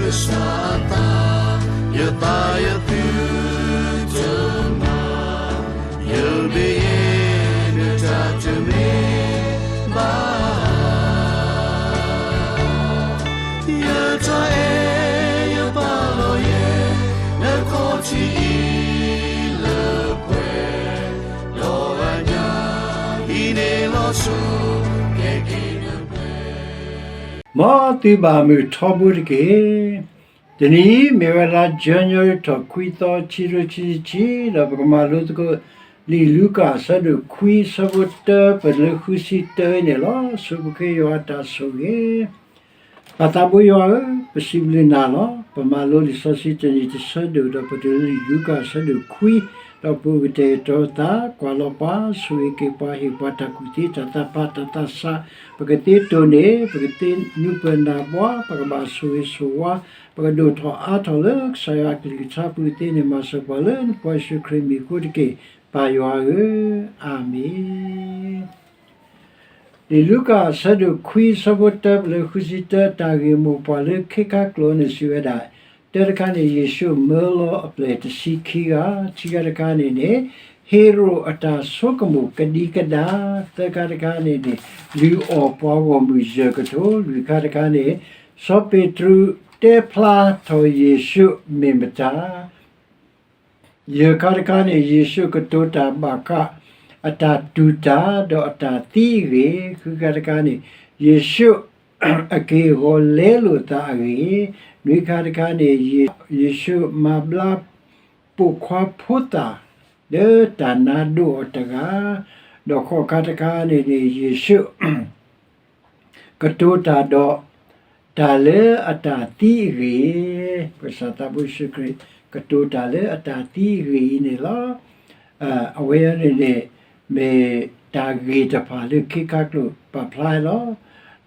ကစၢ်အသး, ယသးယသုတမၤ, ယမ့ၢ်ယဲ နတၢ်တမ့ၢ်ဘၣ်. ယတၢ်အဲၣ်ယပာ်လီၤယဲ နခီၣ်ထံးအံၤလၢပှဲၤ, ဒီးအညၣ်အံၤန့ၣ်လီၤဆိ ကဲက့ၤနပှဲၤ. မ်သုဘၣ်မုာ်ထီဘိတက့ၢ်. တနံၤအံၤမ့ၢ်ဝဲလါ January ထီၣ်ခွံသီ ခံကထိခံဆံခံ, ဒီးပကမၤလိသကိး လံာ်လူၤကၣ်အဆၢဒိၣ်ခွံ အဆၢဖိတၢပၢၢ်လၢဃုဆံတၢအံၤန့ၣ်လီၤ. ဆိပဃ့ယွၤအတၢ်ဆိၣ်ဂ့ၤ ပၢ်သးဘိယွၤဧၢ, ပစံးဘျုးနၤလီၤ. ပမၤလိလံာ်စီဆှံတနံၤတဆၢဒိၣ် ဒီးပတုၤလၢလံာ်လူၤကၣ်အဆၢဒိၣ်ခွံ, ဒီးပအိၣ်ကတဲာ်ကတီၤသး, ကွၢ်လီၤပှၤ, ဆိၣ်ဂ့ၤက့ၤပှၤ, ဟ့ၣ်ပှၤတၢ်ကူၣ်သ့ တၢ်သးဖး တၢ်သးဆး, ပကသ့တိၢ်န့ၢ်, ပကသ့နုာ်ပၢၢ်နၢ်ဘှါ, ပကဘၣ်ဆိၣ်ဂ့ၤဆိၣ်ဝါ, ပကဒိၣ်ထီၣ်အါထီၣ်လၢကစၢ်ယွၤအကလုၢ်ကထါပူၤသ့န့ၣ် မၤစၢၤပှၤလၢနဖိယ့ၣ်ၡူးခရံာ်မံၤအဃိတက့ၢ်, ပၢ်ယွၤဧၢ, အၤမ့ၣ်. လံာ်လူၤကၣ်အဆၢဒိၣ်ခွံ အဆၢဖိတၢပၢၢ်လၢဃုဆံတၢ တၢ်ဂ့ၢ်မိၢ်ပှၢ်လၢခ့ခါကျိာ်န့ၣ်စံးဝဲဒၣ်, တၢတခါန့ၣ် ယ့ၣ်ၡူးမၢလီၤအပျဲၢ်တဆံခံဂၤ, ခံခါတခါန့ၣ်န့ၣ် ဟ့ရိၣ်အတၢ်ဆိကမိၣ်ကဒံကဒါ, သၢခါတခါန့ၣ်န့ၣ် လုၢ်အီၣ်ပှၤဂီၢ်မုၢ်ယဲၢ်ကထိ, လွံၢ်ခါတခါန့ၣ် စီၤပ့းတရူးတဲဖျါထီၣ်ယ့ၣ်ၡူးမ့ၢ်မတၤ ယဲၢ်ခါတခါန့ၣ် ယ့ၣ်ၡူးကတိၤတၢ်ဘၣ်ဃး အတၢ်တူၢ်တၢ် ဒီးအတၢ်သံအဂ့ၢ်, ဃုခါတခါန့ၣ် ယ့ၣ်ၡူးအက့ၢ်အဂီၤလဲလိာ်သးအဂ့ၢ်, နွံခါတခါန့ၣ် ယ့ၣ်ၡူးမၤဘျါ ပိာ်ခွါဖိသၣ် လၢတၢ်နါဒိၣ်အီၤတဂၤ, ဒီးဃိးခါတခါန့ၣ်န့ၣ် ယ့ၣ်ၡူး ကတိၤတၢ်ဒီး တၢ်လၢအတၢ်သံအဂ့ၢ်, ပကစၢ်သးဘိယ့ၣ်ၡူးခရံာ် ကတိၤတၢ်လၢအတၢ်သံအဂ့ၢ်အံၤန့ၣ်လီၤ. အဝဲန့ၣ်န့ၣ် မ့ၢ်တၢ်ဂ့ၢ်တဖၣ်လၢခ့ခါကျိာ်ပာ်ဖျါလီၤ.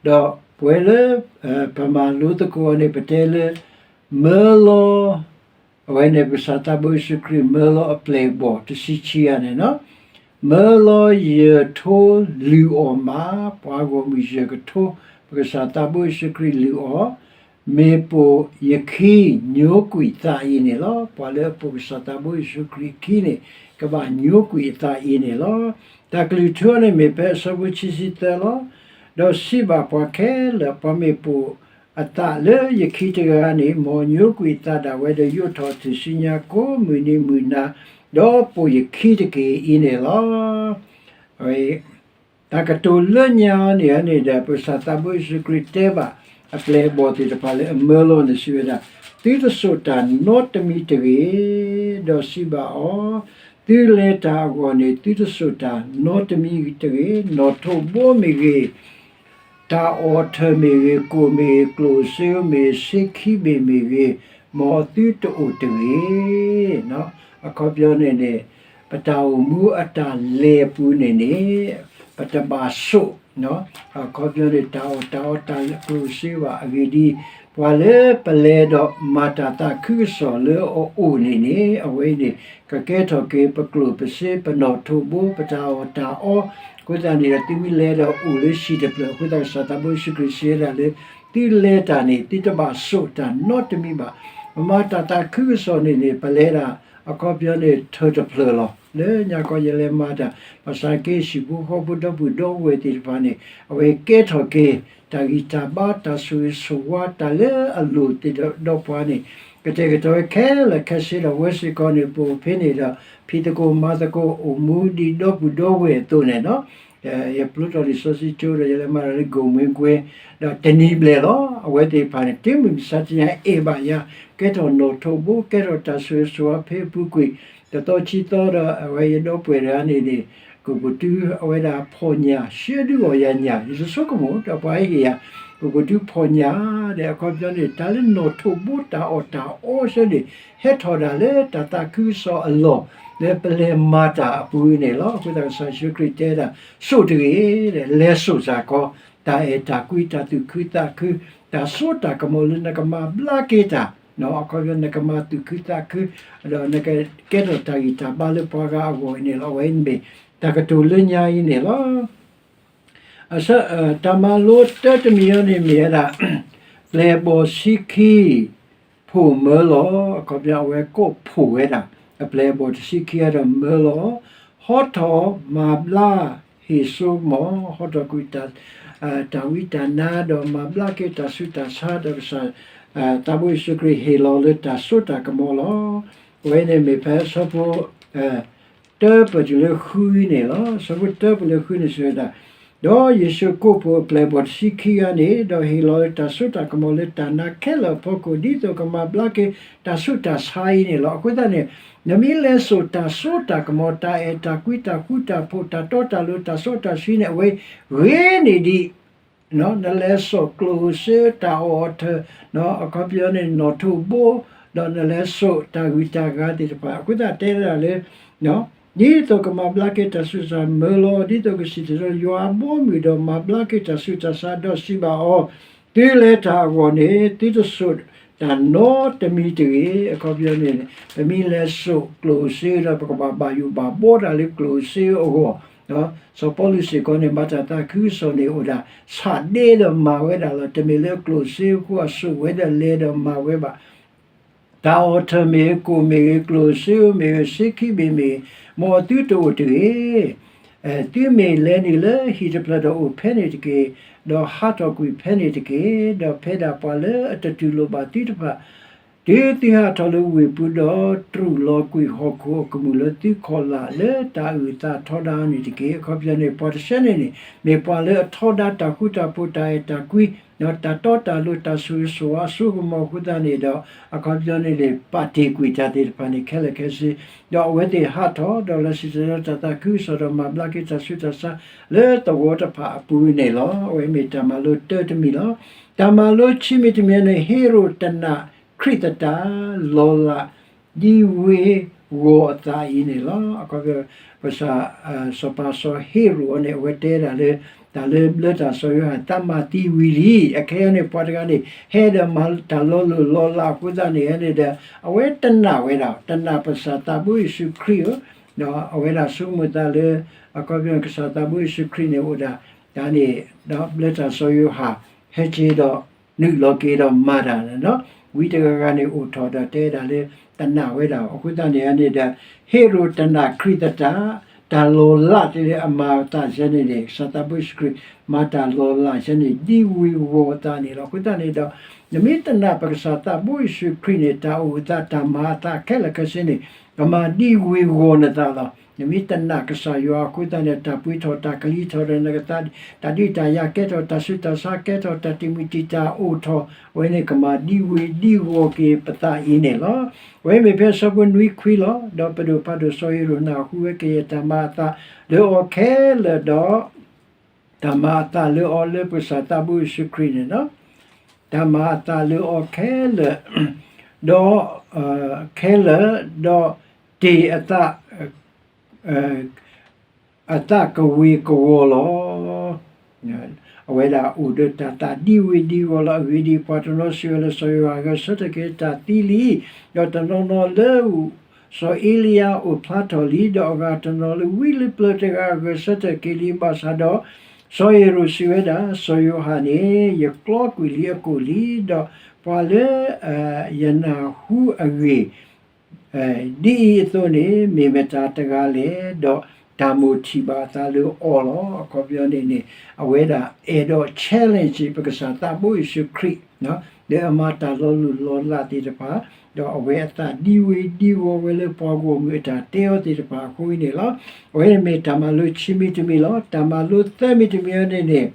ဒီးပဝဲလၢ ပမၤလိသကိးအီၤန့ၣ် ပတဲလၢ မၢလီၤ အဝဲန့ၣ် ပကစၢ်သးဘိယ့ၣ်ၡူးခရံာ်မၢလီၤအပျဲၢ်အဘီၣ်တဆံခံဂၤန့ၣ်လီၤ. မၢလီၤယဲၢ်ထိလုၢ်အီၣ်မး, ပှၤဂီၢ်မုၢ်ယဲၢ်ကထိ ပကစၢ်သးဘိယ့ၣ်ၡူးခရံာ်လုၢ်အီၣ်, မ့ၢ်ပိာ်ယခံညိကွံာ်သးအံၤန့ၣ်လီၤ. ပှၤလၢအပိာ်ကစၢ်သးဘိယ့ၣ်ၡူးခရံာ်အခံန့ၣ် ကဘၣ်ညိကွံာ်အသးအံၤန့ၣ်လီၤ. တၢ်ကလုၢ်ထူအီၤန့ၣ် မ့ၢ်ဖဲအဆၢဖိခံဆံသၢလီၤ. ဒီးစံးဘၣ်ပှၤခဲလၢာ်, ပှၤမ့ၢ်ပိာ် အသးလၢယခံတဂၤန့ၣ် မ်အညိကွံာ်အသးဒၣ်ဝဲဒီး ယိးထီၣ်အထူၣ်စုညါကိးမုၢ်နံၤမုၢ်နၤ, ဒီးပိာ်ယခံတက့ၢ်အံၤန့ၣ်လီၤ. တၢ်ကတိၤလၢညါန့ၣ်န့ၣ်ဒီး ပကစၢ်သးဘိယ့ၣ်ၡူးခရံာ်တဲဘၣ် အပျဲၢ်အဘီၣ်သ့ၣ်တဖၣ်လၢအမၢလီၤန့ၣ်စံးဝဲဒၣ်, သုတစိာ်တၢ်နီတမံၤတဂ့ၤ, ဒီးစံးဘၣ်အီၤ, သုလဲၤတၢ်အဂီၢ်န့ၣ် သုတစိာ်တၢ်နီတမံၤတဂ့ၤ, နီၣ်ထိးဘိမ့ၢ်ဂ့ၤ, တၢ်အီၣ်ထၢၣ်မ့ၢ်ဂ့ၤ, ကိၣ်မ့ၢ်ဂ့ၤ, ကျိၣ်စ့မ့ၢ်ဂ့ၤ, ဆ့ခံဘ့ၣ်မ့ၢ်ဂ့ၤ, မ်သုတအိၣ်တဂ့ၤ. အခီပညီန့ၣ်န့ၣ် ပတၢ်အိၣ်မူအတၢ်လဲၤအပူၤန့ၣ်န့ၣ် ပတဘၣ်စိာ် အခီပညီန့ၣ် တၢ်အီၣ်တၢ်အီ တၢ်ကျိၣ်စ့ဘၣ်အဂ့ၢ်ဒ်အံၤ, ပှၤလၢပလဲၤဒီးမၤတၢ်သးခုကစီၣ်လၢအအိၣ်န့ၣ်န့ၣ် အဝဲအံၤန့ၣ် ကကဲထီၣ်က့ၤ ပကျိၣ်ပစ့ ပနီၣ်ထိးဘိ ပတၢ်အီၣ်တၢ်အီ, အဃိသတးန့ၣ်ဒီး သုမ့ၢ်လဲၤဒီးအိၣ်လၢဟံၣ်တဖျၢၣ်အဃိသတး ကစၢ်သးဘိယ့ၣ်ၡူးခရံာ်စံးဝဲဒၣ်လၢ သုလဲၤတၢ်န့ၣ် သုတဘၣ်စိာ်တၢ်နီတမံၤဘၣ်. ပမၤတၢ်သးခုကစီၣ်န့ၣ်န့ၣ် ပလဲၤဒၣ် အခီပညီန့ၣ် ထၢၣ်တဖျၢၣ်လီၤ. လၢညါခီယလဲၤမၤတၢ် ဘၣ်ဆၣ်က့ ဟံၣ်ဖိဃီဖိဒီပုၢ်ဒီဝဲၢ်သ့ၣ်တဖၣ်န့ၣ် အဝဲကဲထီၣ်က့ၤ တၢ်ဂံၢ်တၢ်ဘါ တၢ်ဆိၣ်ဂ့ၤဆိၣ်ဝါ တၢ်လၢအလိၣ်သ့ၣ်ဒီးပှၤန့ၣ် ကတဲာ်ကတီၤဝဲခဲလၢာ်ခဲဆ့ဒီး ဝဲစ့ၢ်ကီးန့ၣ် ပအိၣ်ဖဲန့ၣ်ဒီး ဖံးသကိးမၤသကိး အိၣ်မူဒ်ဒီပုၢ်ဒီဝဲၢ်အသိးန့ၣ်လီၤ. ယဖျိထီၣ်လံာ်စီဆှံကၠိဒီး ယလဲၤမၤတၢ်လၢ ကိၣ်မွ့ကွဲ ဒီးတနံၤဘျဲၣ်လီၤ. အဝဲသ့ၣ်တဖၣ်န့ၣ် တုၤမုၢ်မဆါတနံၤညါ အဲၣ်ဘၣ်ယၤ ကဲထီၣ်နီၣ်ထိးဘိ ကဲထီၣ်တၢ်ဆိၣ်ဂ့ၤဆိၣ်ဝါဖဲအပူၤကွံာ် တသီခံသီဒီး အဝဲယဒီပုၢ်ဝဲၢ်တဂၤန့ၣ်န့ၣ် ကအိၣ်ကတုၤအဝဲဒၣ်ဖီၣ်ညၣ် ဆှၢဒုးအီၣ်ယၤညၣ် ယတဆိကမိၣ် ဒီးပှၤဟ့ၣ်ယၤ ကအိၣ်ကတုၤဖီၣ်ညၣ်ဒီး အခီပညီန့ၣ် တၢ်လၢနီၣ်ထိးဘိ တၢ်အီၣ်တၢ်အီဆၢန့ၣ် ဟဲထီၣ်ဒၣ်လၢတၢ်သးခုကစီၣ်အလီၢ် လၢပလဲၤမၤတၢ်အပူၤန့ၣ်လီၤ. အဃိသတးကစၢ်ယ့ၣ်ၡူးခရံာ်တဲဒၣ် စိာ်တဂ့ၤ, လဲၤစိာ်စ့ၢ်ကီး တၢ်အဲၣ်တၢ်ကွံ တၢ်သူၣ်ခုသးခု တၢ်စိတၢ်ကမီၤလၢနကမၤဘျါက့ၤတၢ် အခီပညီနကမၤသူၣ်ခုသးခု ဒီးနကကဲထီၣ်တၢ်ဂံၢ်တၢ်ဘါလၢပှၤဂၤအဂီၢ်အံၤန့ၣ်လီၤ. အဝဲအံၤမ့ၢ် တၢ်ကတိၤလၢညါအံၤန့ၣ်လီၤ. တၢ်မၤလိတၢတမံၤအံၤန့ၣ်မ့ၢ်ဝဲဒၣ် ပျဲၢ်အဘီၣ်ဆံခံ ကိးမၢလီၤ, အခီပညီအဝဲကိးဖှိၣ်ဝဲဒၣ် အပျဲၢ်အဘီၣ်တဆံခံဂၤဒီးမၢလီၤ, ဟီထီၣ်မၤဘျါ ဟ့ၣ်စိကမီၤ, ဟီထီၣ်ကွံာ် တၢ်ဝံတၢ်နါဒီးမၤဘျါက့ၤတၢ်ဆူးတၢ်ဆါဒီးကစၢ် သးဘိယ့ၣ်ၡူးခရံာ်ဟ့ၣ်လီၤလၢတၢ်စိတၢ်ကမီၤလီၤ. အဝဲန့ၣ်မ့ၢ်ဖဲဆၢဖိ တၢပတုၤလၢဃုန့ၣ်လီၤ. ဆၢဖိတၢပတုၤလၢဃုန့ၣ်စံးဝဲဒၣ်, ဒီးယ့ၣ်ၡူးကိးဖှိၣ်အပျဲၢ်အဘီၣ်တဆံခံဂၤန့ၣ်, ဒီးဟ့ၣ်လီၤလၢတၢ်စိတၢ်ကမီၤလၢတၢ်နါခဲလၢာ်အဖီခိၣ်, ဒ်သိးကမၤဘျါက့ၤတၢ်ဆူးတၢ်ဆါအံၤန့ၣ်လီၤ. အဃိသတးန့ၣ် နမ့ၢ်လဲၤစိာ်တၢ်စိတၢ်ကမီၤ တၢ်အဲၣ်တၢ်ကွံ တၢ်ဃူတၢ်ဖိး တၢ်တီတၢ်လိၤ တၢ်စီတၢ်ဆှံန့ၣ် အဝဲဂ့ၤန့ၢ်ဒံး နလဲၤစိာ်ကျိၣ်စ့တၢ်အိၣ်အီၤထၢၣ်, အခီပညီန့ၣ် နီၣ်ထိးဘိ, ဒီးနလဲၤစိာ်တၢ်ဂုၤတၢ်ဂၤသ့ၣ်တဖၣ် အဃိသတးတဲဒၣ်လၢ ဒ်သိးကမၤဘျါက့ၤတၢ်ဆူးတၢ်ဆါမၢလီၤ, ဒ်သိးကစံၣ်တဲၤတဲလီၤယွၤအဘီအမုၢ်ဒီးမၤဘျါက့ၤတၢ်ဆူးတၢ်ဆါဒီးစံးဘၣ်အီၤ, တုၤလဲၤတၢ်အဂီၢ်န့ၣ် သုတစိာ်တၢ်နီတမံၤတဂ့ၤ. အခီပညီန့ၣ် ပမ့ၢ်လဲၤစိာ်ကျိၣ်စ့ဒီး ပကဘၣ်ဘၣ်ယိၣ်ဘၣ်ဘှီတၢ်လၢကျိၣ်စ့အဂီၢ် စီၤပီလူးစ့ၢ်ကီးန့ၣ် ဘၣ်တၢ်သးခုကစီၣ်န့ၣ်အိၣ်ဒၣ် ဆးဒ့ဒီးမၤဝဲဒၣ်လီၤ. တမ့ၢ်လၢကျိၣ်စ့အဃိအစိာ်ဝဲဒီးလဲၤဒီးမၤဝဲဘၣ်. တၢ်အီၣ်ထၢၣ်မ့ၢ်ဂ့ၤ ကိၣ်မ့ၢ်ဂ့ၤ ကျိၣ်စ့မ့ၢ်ဂ့ၤ စ့ခံဘ့ၣ်မ့ၢ်ဂ့ၤ မ်အသုတအိၣ်တဂ့ၤ. သုမ့ၢ်လဲၤနုာ်လၢဟံၣ်တဖျၢၣ်ဒီးအိၣ်ဖဲန့ၣ်တက့ၢ်, ဒီးဟးထီၣ်ကွံာ်ဖဲန့ၣ်တက့ၢ်. ဒီးဖဲဒၣ်ပှၤလၢအတတူၢ်လိာ်ဘၣ်သုတဖၣ် တုၤသုဟးထီၣ်လၢဝ့ၢ်ပူၤဒီး တြူာ်လီၤကွံာ်ဟီၣ်ခိၣ်အကမူၣ်လၢသုခီၣ်လာ်လၢတၢ်အုၣ်သးထီဒါန့ၣ်တက့ၢ်. အခီပညီန့ၣ် ပှၤတဆၢန့ၣ်န့ၣ် မ့ၢ်ပှၤလၢအထီဒါတၢ်ဃူတၢ်ဖိး တၢ်အဲၣ်တၢ်ကွံ တၢ်တီတၢ်လိၤ တၢ်ဆိၣ်ဂ့ၤဆိၣ်ဝါအစိကမီၤအဃိသတးန့ၣ်ဒီး အခီပညီန့ၣ်န့ၣ် ပာ်တ့ၢ်ကွံာ်တၢ်သ့ၣ်တဖၣ်န့ၣ် ခဲလၢာ်ခဲဆ့ ဒီးအဝဲသ့ၣ်ဟးထီၣ်ဒီးလဲၤစံၣ်တဲၤတဲလီၤတၢ်သးခုကစီၣ်ဒီးမၤဘျါက့ၤတၢ်ဆူးတၢ်ဆါလၢသဝီတဖၣ်အပူၤန့ၣ်လီၤ. အဝဲမ့ၢ်တၢ်မၤလိတၢတမံၤလီၤ. တၢ်မၤလိခံမံၤတမံၤန့ၣ် ဟ့ရိၣ်တနာ်ခရံာ်သတး လီၤလး ဒံဝ့ၤဂီၤအသးအံၤန့ၣ်လီၤ. အခီပညီ ပကစၢ် စီၤပၤစီၤဟ့ရိၣ်အံၤန့ၣ် အဝဲတဲဒၣ်လၢ တၢ်လၢဘျၢတၢ်စီၤယိၤဟၣ် သးမၤသံဝံၤလံ, အခဲအံၤန့ၣ် ပှၤတဂၤန့ၣ် ဟဲဒီးမၤတၢ်လီၤလိၢ်လီၤလးအဃိသတးန့ၣ်န့ၣ်ဒီး အဝဲတနာ်ဝဲဒၣ် တနာ်ပကစၢ်သးဘိယ့ၣ်ၡူးခရံာ်ဧၢ, ဒီးအဝဲဒၣ်ဆိကမိၣ်သးလၢ အခီပညီကစၢ်သးဘိယ့ၣ်ၡူးခရံာ်န့ၣ်အိၣ်ဒၣ် တၢ်န့ၣ် ဒီးဘျၢတၢ်စီၤယိၤဟၣ် ဟဲက့ၤဒီး နုာ်လီၤက့ၤဒီးမၤတၢ်န့ၣ်လီၤ. ဝံတဂၤဂၤန့ၣ်အိၣ်ထီၣ်ဒီးတဲဒၣ်လၢ တနာ်ဝဲဒၣ် အဃိသတးန့ၣ်န့ၣ်ဒီး ဟ့ရိၣ်တနာ်ခရံာ်သတး တၢ်လီၤလးတ့ၢ်လၢအမၤအသးယဲန့ၣ်န့ၣ် ကစၢ်သးဘိယ့ၣ်ၡူးခရံာ် မၤတၢ်လီၤလးယဲန့ၣ် ဒံဝ့ၤဂီၤအသးန့ၣ်လီၤ. အဃိသတးန့ၣ်ဒီး နမ့ၢ်တနာ်ပကစၢ်သးဘိယ့ၣ်ၡူးခရံာ်န့ၣ် တၢ်အိၣ်အသးတၢ်မၤအသးခဲလၢာ်ခဲဆ့န့ၣ် ကမၤဒံဝ့ၤဂီၤနသးလီၤ. နမ့ၢ်တနာ်ကစၢ်ယွၤအဃိသတးန့ၣ် တၢ်ပှ့ၤထီၣ်တၢ်ကလံၤထီၣ်ဒီးနကသး တၢ်ဒုးတၢ်ယၤကဲထီၣ် တၢ်ဆူးတၢ်ဆါကဲထီၣ် တၢ်တံာ်မုၢ်တံာ်တာ်အိၣ်ထီၣ် အဝဲန့ၣ်ကမၤဒံဝ့ၤဒံဂီၤက့ၤပသးအံၤန့ၣ်လီၤ. အဝဲမ့ၢ်ဖဲဆၢဖိနွံခွံလီၤ. ဒီးပဒိၣ်ဖးဒိၣ်စီၤဟ့ရိၣ်နၢ်ဟူဝဲကယဲၢ်တၢ်မၤအသးလၢအီၤခဲလၢာ်ဒီး တၢ်မၤအသးလၢအီၤလၢပကစၢ်သးဘိယ့ၣ်ၡူးခရံာ်န့ၣ်လီၤ. တၢ်မၤအသးလၢအီၤခဲလၢာ် ဒီး ခဲလၢာ် ဒီးတ့ၢ်အသး အသးကဝ့ၤကဝီၤလီၤ. အဝဲဒၣ်အိၣ်ဒီးတၢ်သးဒံဝ့ၤဒံဂီၤလီၤ. အဂ့ၢ်ဒ်အံၤ, ပှၤတနီၤစံးဝဲလၢစီၤယိၤဟၣ်ဂဲၤဆၢထၢၣ်က့ၤတၢ်သံလံ, ဒီးတနီၤနီၤလၢ စီၤအ့လံယၤအိၣ်ဖျါထီၣ်လံ, ဒီးအဂၤတနီၤလၢဝံလၢပျၢၤတဂၤဂဲၤဆၢထၢၣ်က့ၤလံ. ဘၣ်ဆၣ်ဒီး စီၤဟ့ရိၣ်စံးဝဲဒၣ်, စီၤယိၤဟၣ်န့ၣ် ယကျီကွံာ်လံအကိာ်လံ, ဒီးပှၤလၢ ယနၢ်ဟူအဂ့ၢ် ဒ်အံၤအသိးန့ၣ် မ့ၢ်မတၤတဂၤလဲၣ်, ဒီးတၢ်မိၣ်ထံၣ်ဘၣ်အသးလၢအီၤလီၤ. အခီပညီန့ၣ်န့ၣ် အဝဲဒၣ်အဲၣ်ဒိး challenge ပကစၢ်သးဘိယ့ၣ်ၡူးခရံာ် လၢအမၤတၢ်လီၤလုၢ်လီၤလးသ့ၣ်တဖၣ်, ဒီးအဝဲအသးဒံဝ့ၤဒံဂီၤဝဲလၢပှၤဂီၢ်မုၢ်အတၢ်တဲအီၤသ့ၣ်တဖၣ်အဃိန့ၣ်လီၤ. အဝဲမ့ၢ်တၢ်မၤလိခံမံၤတမံၤလီၤ. တၢ်မၤလိသၢမံၤတမံၤအံၤန့ၣ်န့ၣ်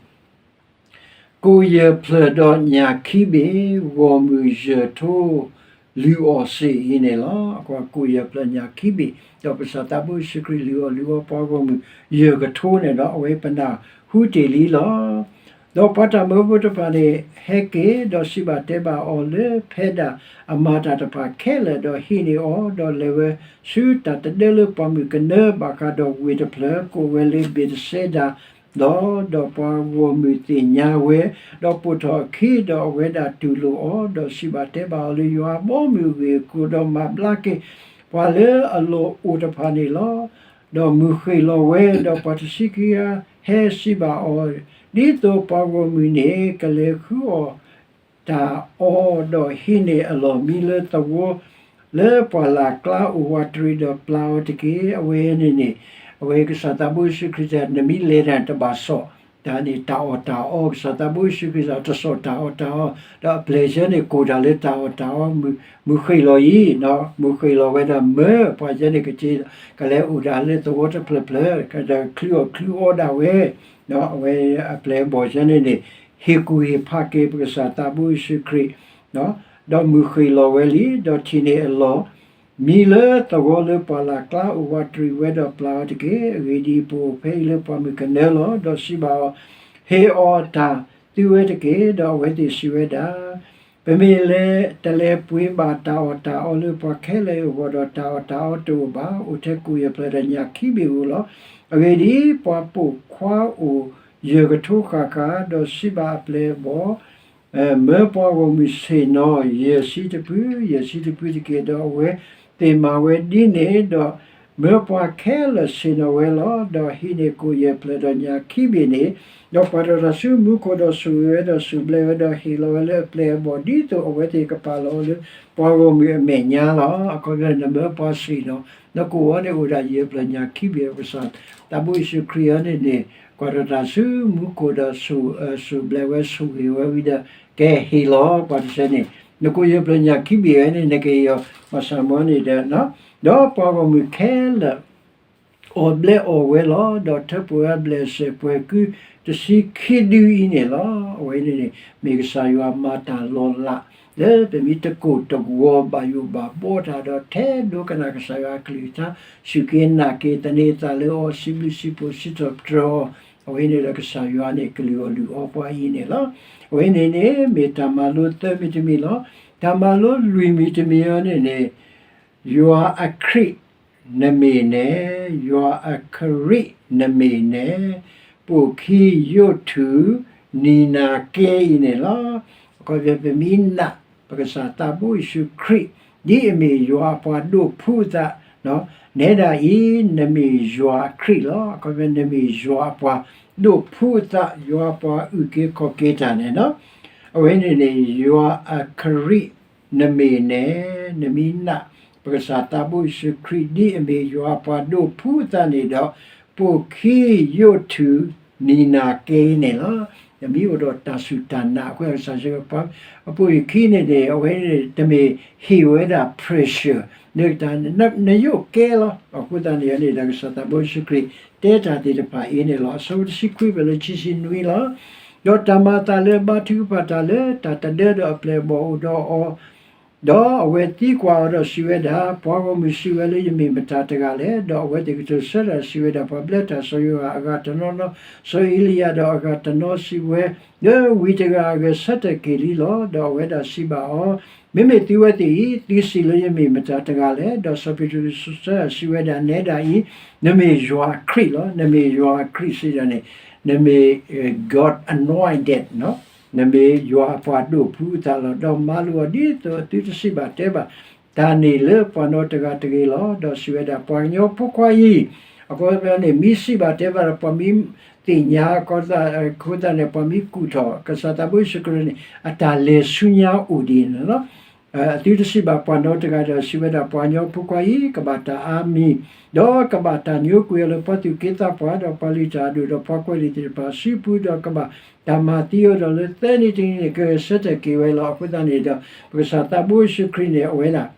ကိၣ်ယဲၢ်ဖျၢၣ်ဒီးညၣ်ခံဘ့ၣ် ဂီၢ်မုၢ်ယဲၢ်ထိ လုၢ်အီၣ်စ့ၢ်အံၤန့ၣ်လီၤ. အဃိကိၣ်ယဲၢ်ဖျၢၣ်ညၣ်ခံဘ့ၣ် ဒီးပကစၢ်သးဘိယ့ၣ်ၡူးခရံာ်လုၢ်အီၣ်လုၢ်အီပှၤဂီၢ်မုၢ်ယဲၢ်ကထိန့ၣ်ဒီး အဝဲပနၢ်ဟူတ့ၢ်လံလီၤ. ဒီးပှၤတၢ်မၢဖိတဖၣ်န့ၣ် ဟဲက့ၤဒီးစံးဘၣ်တဲဘၣ်အီၤလၢဖဲဒၣ်အမၤတၢ်တဖၣ်ခဲလၢာ် ဒီးဟံးန့ၢ်အီၤ, ဒီးလဲၤဝဲဆူတၢ်တဒၢလၢပှၢ်မုၢ်ကနၢဘၣ်ဃးဒီးဝ့ၢ်တဖျၢၣ် ကိးဝဲလၢဘ့းတစဲဒါ ဒီး ဒီးပှၤဂီၢ်မုၢ်သ့ၣ်ညါဝဲ, ဒီးပိာ်ထီၣ်အခံ, ဒီးအဝဲဒၣ်တူၢ်လိာ်အီၤ, ဒီးစံးဘၣ်တဲဘၣ်အီၤလၢယွၤအဘီအမုၢ်အဂ့ၢ်အကျိၤ, ဒီးမၤဘျါက့ၤပှၤလၢအလီၢ်အိၣ်တဖၣ်န့ၣ်လီၤ. ဒီးမုၢ်ဃ့ၢ်လီၤဝဲ, ဒီးပှၤတဆံခံဂၤဟဲစံးဘၣ်အီၤ, ဒ်သိးပှၤဂီၢ်မုၢ်န့ၣ် ကလဲၤဃုအီၣ် တၢ်အီၣ်ဒီးဟံးန့ၢ်အလီၢ်မံလၢသဝီ လၢပှၢ်လၢ်ကျါအိၣ်ဝးတရံးဒီးပျၢ်အီၤတက့ၢ်. အဝဲန့ၣ်န့ၣ် အဝဲကစၢ်သးဘိယ့ၣ်ၡူးခရံာ်တဲ နမ့ၢ်လဲၤတၢ်တဘၣ်စီၣ် တၢ်န့ၣ်တၢ်အီၣ်တၢ်အီ ကစၢ်သးဘိယ့ၣ်ၡူးခရံာ်တစီၣ်တၢ်အီၣ်တၢ်အီ ဒီးအပျဲၢ်ဆၢန့ၣ်ကိၢ်တၢ်လၢတၢ်အီၣ်တၢ်အီ မုၢ်ဃ့ၢ်လီၤအံၤ မုၢ်ဃ့ၢ်လီၤဝဲဒီးမၢပှၤဆၢန့ၣ်ကက့ၤ ကလဲၤအိၣ်ဒၣ်လၢသဝီတဖျၢၣ်ဖျၢၣ် ဒီးချုးအီၣ်ချုးအီဒၣ်ဝဲ အဝဲအပျဲၢ်အဘီၣ်ဆၢန့ၣ်န့ၣ် ဟ့ၣ်ကူၣ်ဟ့ၣ်ဖးက့ၤပကစၢ်သးဘိယ့ၣ်ၡူးခရံာ် ဒီးမုၢ်ဃ့ၢ်လီၤဝဲလံ ဒီးထံၣ်န့ၢ်အလီၢ် မံလၢသဝီလၢပှၢ်လၢ်ကျါအိၣ်ဝးတရံးဝဲဒီးပျၢ်အီၤတက့ၢ်. အဂ့ၢ်ဒ်အံၤ, ပအိၣ်ဖဲအံၤလၢပှၢ်မုၢ်ကနၢလီၤ. ဒီးစံးဘၣ်အီၤ, ဟ့ၣ်အီၣ်တၢ်သုဝဲတက့ၢ်. ဒီးအဝဲသ့ၣ်စံးဝဲဒၣ်, ပမ့ၢ်လဲၤတလဲၤပှ့ၤဘၣ်တၢ်အီၣ်တၢ်အီလၢပှၤခဲလၢာ်အဂီၢ်ဒီး တၢ်အီၣ်တၢ်အီတအိၣ်ဘၣ်, အိၣ်ထဲကူၣ်ယဲၢ်ဖျၢၣ်ဒီးညၣ်ခံဘ့ၣ်ဧိၤလီၤ. အဂ့ၢ်ဒ်အံၤ, ပှၤပိာ်ခွါအိၣ်ယဲၢ်ကထိဃၣ်ဃၣ်, ဒီးစံးဘၣ်အပျဲၢ်အဘီၣ် မၢပှၤဂီၢ်မုၢ်ဆ့ၣ်နီၤ ယဲၢ်ဆံတဖု, ယဲၢ်ဆံတဖုတက့ၢ်. ဒီးအဝဲသ့ၣ်မၤဝဲဒ်န့ၣ်ဒီး, မၢပှၤခဲလၢာ်ဆ့ၣ်နီၤဝဲလီၤ. ဒီးဟံးန့ၢ်ကူၣ်ယဲၢ်ဖျၢၣ်ဒီးညၣ်ခံဘ့ၣ်န့ၣ်, ဒီးပှၤတၢ်တၢ်ဆူမူခိၣ်ဒီးဆိၣ်ဂ့ၤဝဲဒီးစူၢ်ဘျဲးဝဲဒီးဟ့ၣ်လီၤဝဲလၢအပျဲၢ်အဘီၣ် ဒ်သိးအဝဲသ့ၣ်ကပာ်လီၤအီၤလၢပှၤဂီၢ်မုၢ်အမဲာ်ညါလီၤ. အခီပညီန့ၣ် နမၢပှၤဆ့ၣ်နီၤ, နကိၣ်ဝဲန့ၣ်အိၣ်ဒၣ်ယဲၢ်ဖျၢၣ်ညၣ်ခံဘ့ၣ် ကစၢ်သးဘိယ့ၣ်ၡူးခရံာ်အံၤန့ၣ်န့ၣ်, ကွၢ်တၢ်တၢ်ဆူမူခိၣ်ဒီး စူၢ်ဘျဲးဝဲဆိၣ်ဂ့ၤဝဲဝံၤဒီး, ကဟ့ၣ်လီၤပှၤတဆၢန့ၣ်, နကိၣ်ယဲၢ်ဖျၢၣ်ညၣ်ခံဘ့ၣ်ဝဲန့ၣ် နကဟ့ၣ်အီၤ မၤစၢၤမ့ၢ်န့ၣ်ဒီး, ဒီးပှၤဂီၢ်မုၢ်ခဲလၢာ် အီၣ်ဘျဲးအီၣ်ဝဲလီၤ. ဒီးထၢပှဲၤဝဲအဘျဲၣ်စဲးပှဲၤကုတဆံခံဒုအံၤန့ၣ်လီၤ. အဝဲန့ၣ်န့ၣ် မ့ၢ်ကစၢ်ယွၤမၤတၢ်လီၤလး လၢပမ့ၢ်တကိၢ်တဂီၤဘၣ်ယိၣ်ဘၣ်ဘီတၢ်ဒီး ထဲဒိကနၣ်ကစၢ်ယွၤအကလုၢ်ကထါ, စူၢ်က့ၤနာ်က့ၤသန့ၤသးလၢအီၤ, စံးဘျုးစံးဖှိၣ်စံးထီၣ်ပတြၢၤအီၤ, အဝဲန့ၣ်ဒီးကစၢ်ယွၤန့ၣ် ကလုၢ်အီၣ်လုၢ်အီပှၤအံၤန့ၣ်လီၤ. အဝဲန့ၣ်န့ၣ် မ့ၢ်တၢ်မၤလိသၢမံၤတမံၤလီၤ. တၢ်မၤလိလွံၢ်မံၤတမံၤအံၤန့ၣ်န့ၣ်, ယွၤအခရံာ်နမ့ၢ်နဲ, ယွၤအခရံာ်နမ့ၢ်နဲ, ပိာ်ခံယိးထူၣ် နံၤနၤကဲအံၤန့ၣ်လီၤ. အခီပညီ ပမ့ၢ်နာ် ပကစၢ်သးဘိယ့ၣ်ၡူးခရံာ် ဒ်အမ့ၢ်ယွၤအပှၤဒိးဖုးအသး, နဲဒၣ်အံၤ နမ့ၢ်ယွၤအခရံာ်လီၤ. အခီပညီ နမ့ၢ်ယွၤအပှၤဒိးဖုးအသး, ယွၤအပှၤအုၣ်က့ၤခီၣ်က့ၤတၢ်န့ၣ်လီၤ. အဝဲန့ၣ်န့ၣ် ယွၤအခရံာ် နမ့ၢ်နဲ, နမ့ၢ်နာ် ပကစၢ်သးဘိယ့ၣ်ၡူးခရံာ် ဒ်အမ့ၢ်ယွၤအပှၤဒိးဖုးအသးန့ၣ်ဒီး, ပိာ်ခံယိးထူၣ် နံၤနၤကဲအံၤန့ၣ်လီၤ. နမ့ၢ်အိၣ်ဒီးတၢ်စူၢ်တၢ်နာ်အဃိ ကစၢ်ယွၤ အပိာ်ယခံန့ၣ်န့ၣ် အဝဲန့ၣ်တမ့ၢ်ဟ့ၣ်ဝဲဒၣ် pressure နယိၣ်ကဲလီၤ. အဃိသတးန့ၣ်န့ၣ်ဒီး ကစၢ်သးဘိယ့ၣ်ၡူးခရံာ် တဲတၢ်သ့ၣ်တဖၣ်အံၤန့ၣ်လီၤ. အဆၢဖိတဆံခွံဖဲလၢခံဆံနွံလီၤ. ဒီးတၢ်မၤအသးလၢအဘါထုကဖၣ်တၢ်လၢတၢ်တဒၢဒီးအပျဲၢ်အဘီၣ်အိၣ်ဒီးအီၤ ဒီးအဝဲသံကွၢ်အီၤဒီးစံးဝဲဒၣ်, ပှၤဂီၢ်မုၢ်စံးဝဲလၢယမ့ၢ်မတၤတဂၤလဲၣ်. ဒီးအဝဲသ့ၣ်ကတိၤဆၢတၢ်စံးဝဲဒၣ်, ပှၤဘျၢတၢ်စီၤယိၤဟၣ်အဂၤတနီၤနီၤ, စီၤအ့လံယၤဒီးအဂၤတနီၤစံးဝဲ, လၢဝံၤတဂၤအဂဲၤဆၢထၢၣ်က့ၤလံလီၤ. ဒီးအဝဲဒၣ်စံးဘၣ်အီၤ, မ့မ့ၢ်သုဝဲသ့ၣ်အံၤ သုစံးလၢယမ့ၢ်မတၤတဂၤလဲၣ်. ဒီးစီၤပ့းတရူးကတိၤဆၢတၢ်စံးဝဲဒၣ်, နဲဒၣ်အံၤ နမ့ၢ်ယွၤအခရံာ်လီၤ. နမ့ၢ်ယွၤအခရံာ်စံးဒၣ်န့ၣ်, နမ့ၢ် God anointed နမ့ၢ်ယွၤအပှၤဒိးဖုးအသးလီၤ. ဒီးမၤလိာ်အီၤဒ်သိးအသုတစံးဘၣ်တဲဘၣ်တၢ်န့ၣ်လၢပှၤနီတဂၤတဂ့ၤလီၤ. ဒီးစံးဝဲဒၣ်, ပှၤကညီဖိခွါအံၤ, အဃိန့ၣ် မ့ၢ်စံးဘၣ်တဲဘၣ်ဒီး ပှၤမ့ၢ်သ့ၣ်ညါအဃိသတးန့ၣ် ပှၤမ့ၢ်ကူၣ်ထီၣ် ကစၢ်သးဘိယ့ၣ်ၡူးခရံာ်န့ၣ် အတၢ်လဲၤဆူညါအိၣ်ဒ်န့ၣ်လီၤ. အသုတစံးဘၣ်ပှၤနီတဂၤဒီး စံးဝဲဒၣ်, ပှၤကညီဖိခွါအံၤ ကဘၣ်တၢ်အါမံၤ, ဒီးကဘၣ်တၢ်ညိကွံာ်အီၤလၢပှၤသူၣ်က့သးပှၢ် ဒီးပှၤလုၢ်တၢ်အဒိၣ် ဒီးပှၤကွဲးလံာ်သ့ၣ်တဖၣ်အစုပူၤ, ဒီးကဘၣ်တၢ်မၤသံအီၤဒီးလၢသၢနံၤတနံၤန့ၣ် ကဂဲၤဆၢထၢၣ်က့ၤဝဲလီၤ. အဃိသတးန့ၣ်ဒီး ပကစၢ်သးဘိယ့ၣ်ၡူးခရံာ်န့ၣ် အဝဲဒၣ်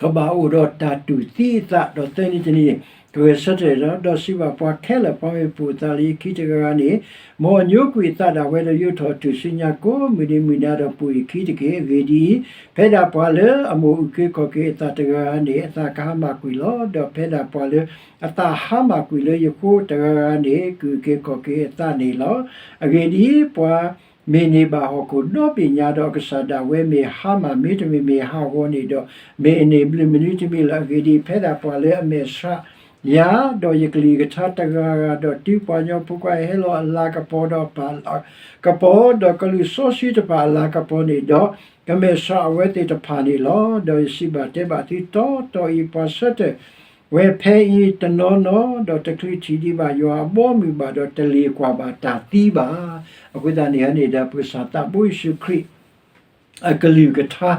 ကဘၣ်အိၣ်ဒီးတၢ်တူၢ်သံအသး ဒီးသၢနံၤတနံၤန့ၣ် ကဂဲၤဆၢထၢၣ်ဒီး ဒီးစံးဘၣ်ပှၤခဲလၢာ်, ပှၤမ့ၢ်ပိာ်အသးလၢယခံတဂၤဂၤန့ၣ်, မ်အညိကွံာ်အသးဒၣ်ဝဲဒီး ယိးထီၣ်အတူၢ်ဆူညါကိးမုၢ်နံၤမုၢ်နၤဒီးပိာ်ယခံတက့ၢ်. အဂ့ၢ်ဒ်အံၤ, ဖဲဒၣ်ပှၤလၢအမိၢ်အုၣ်က့ၤခီၣ်က့ၤအသးတဂၤဂၤန့ၣ် အသးကဟါမၢ်ကွံာ်လီၤ. ဒီးဖဲဒၣ်ပှၤလၢအသးဟါမၢ်ကွံာ်လၢယဃိတဂၤဂၤန့ၣ် ကအုၣ်က့ၤခီၣ်က့ၤအသးန့ၣ်လီၤ. အဂ့ၢ်ဒ်အံၤ, ပှၤမ့ၢ်န့ၢ်ဘၣ်ဟီၣ်ခိၣ်ဒီဘ့ၣ်ညါဒီး အကစၢ်ဒၣ်ဝဲမ့ၢ်ဟါမၢ် မ့တမ့ၢ်မ့ၢ်ဟးဂီၤန့ၣ်ဒီး မ့ၢ်အန့ၢ်ဘျုးမနုၤတမံၤလၢၤ. အဂ့ၢ်ဒ်အံၤ, ဖဲဒၣ်ပှၤလၢအမဲာ်ဆှးယၤ ဒီးယကလုၢ်ကထါတဂၤဂၤဒီး တုၤပှၤကညီဖိခွါဟဲလီၤအလၤကပီၤဒီးပၢ်ကပီၤ ဒီးကလူးစီဆှံတဖၣ်အလၤကပီၤန့ၣ်ဒီး ကမဲာ်ဆှးအဝဲသ့ၣ်တဖၣ်န့ၣ်လီၤ. ဒီးယစံးဘၣ်တဲဘၣ်သုတီတီအံၤ, ပှၤဆၢထၢၣ်ဝဲဖဲအံၤတနီၤနီၤ, ဒီးတချုးထံၣ်ဒံးဘၣ်ယွၤအဘီအမုၢ်ဘၣ်ဒီး တလ့ၣ်ကွၢ်ဘၣ်တၢ်သံဘၣ်. အဃိသတးန့ၣ်န့ၣ်ဒီး ပကစၢ်သးဘိယ့ၣ်ၡူးခရံာ် အကလုၢ်ကထါ,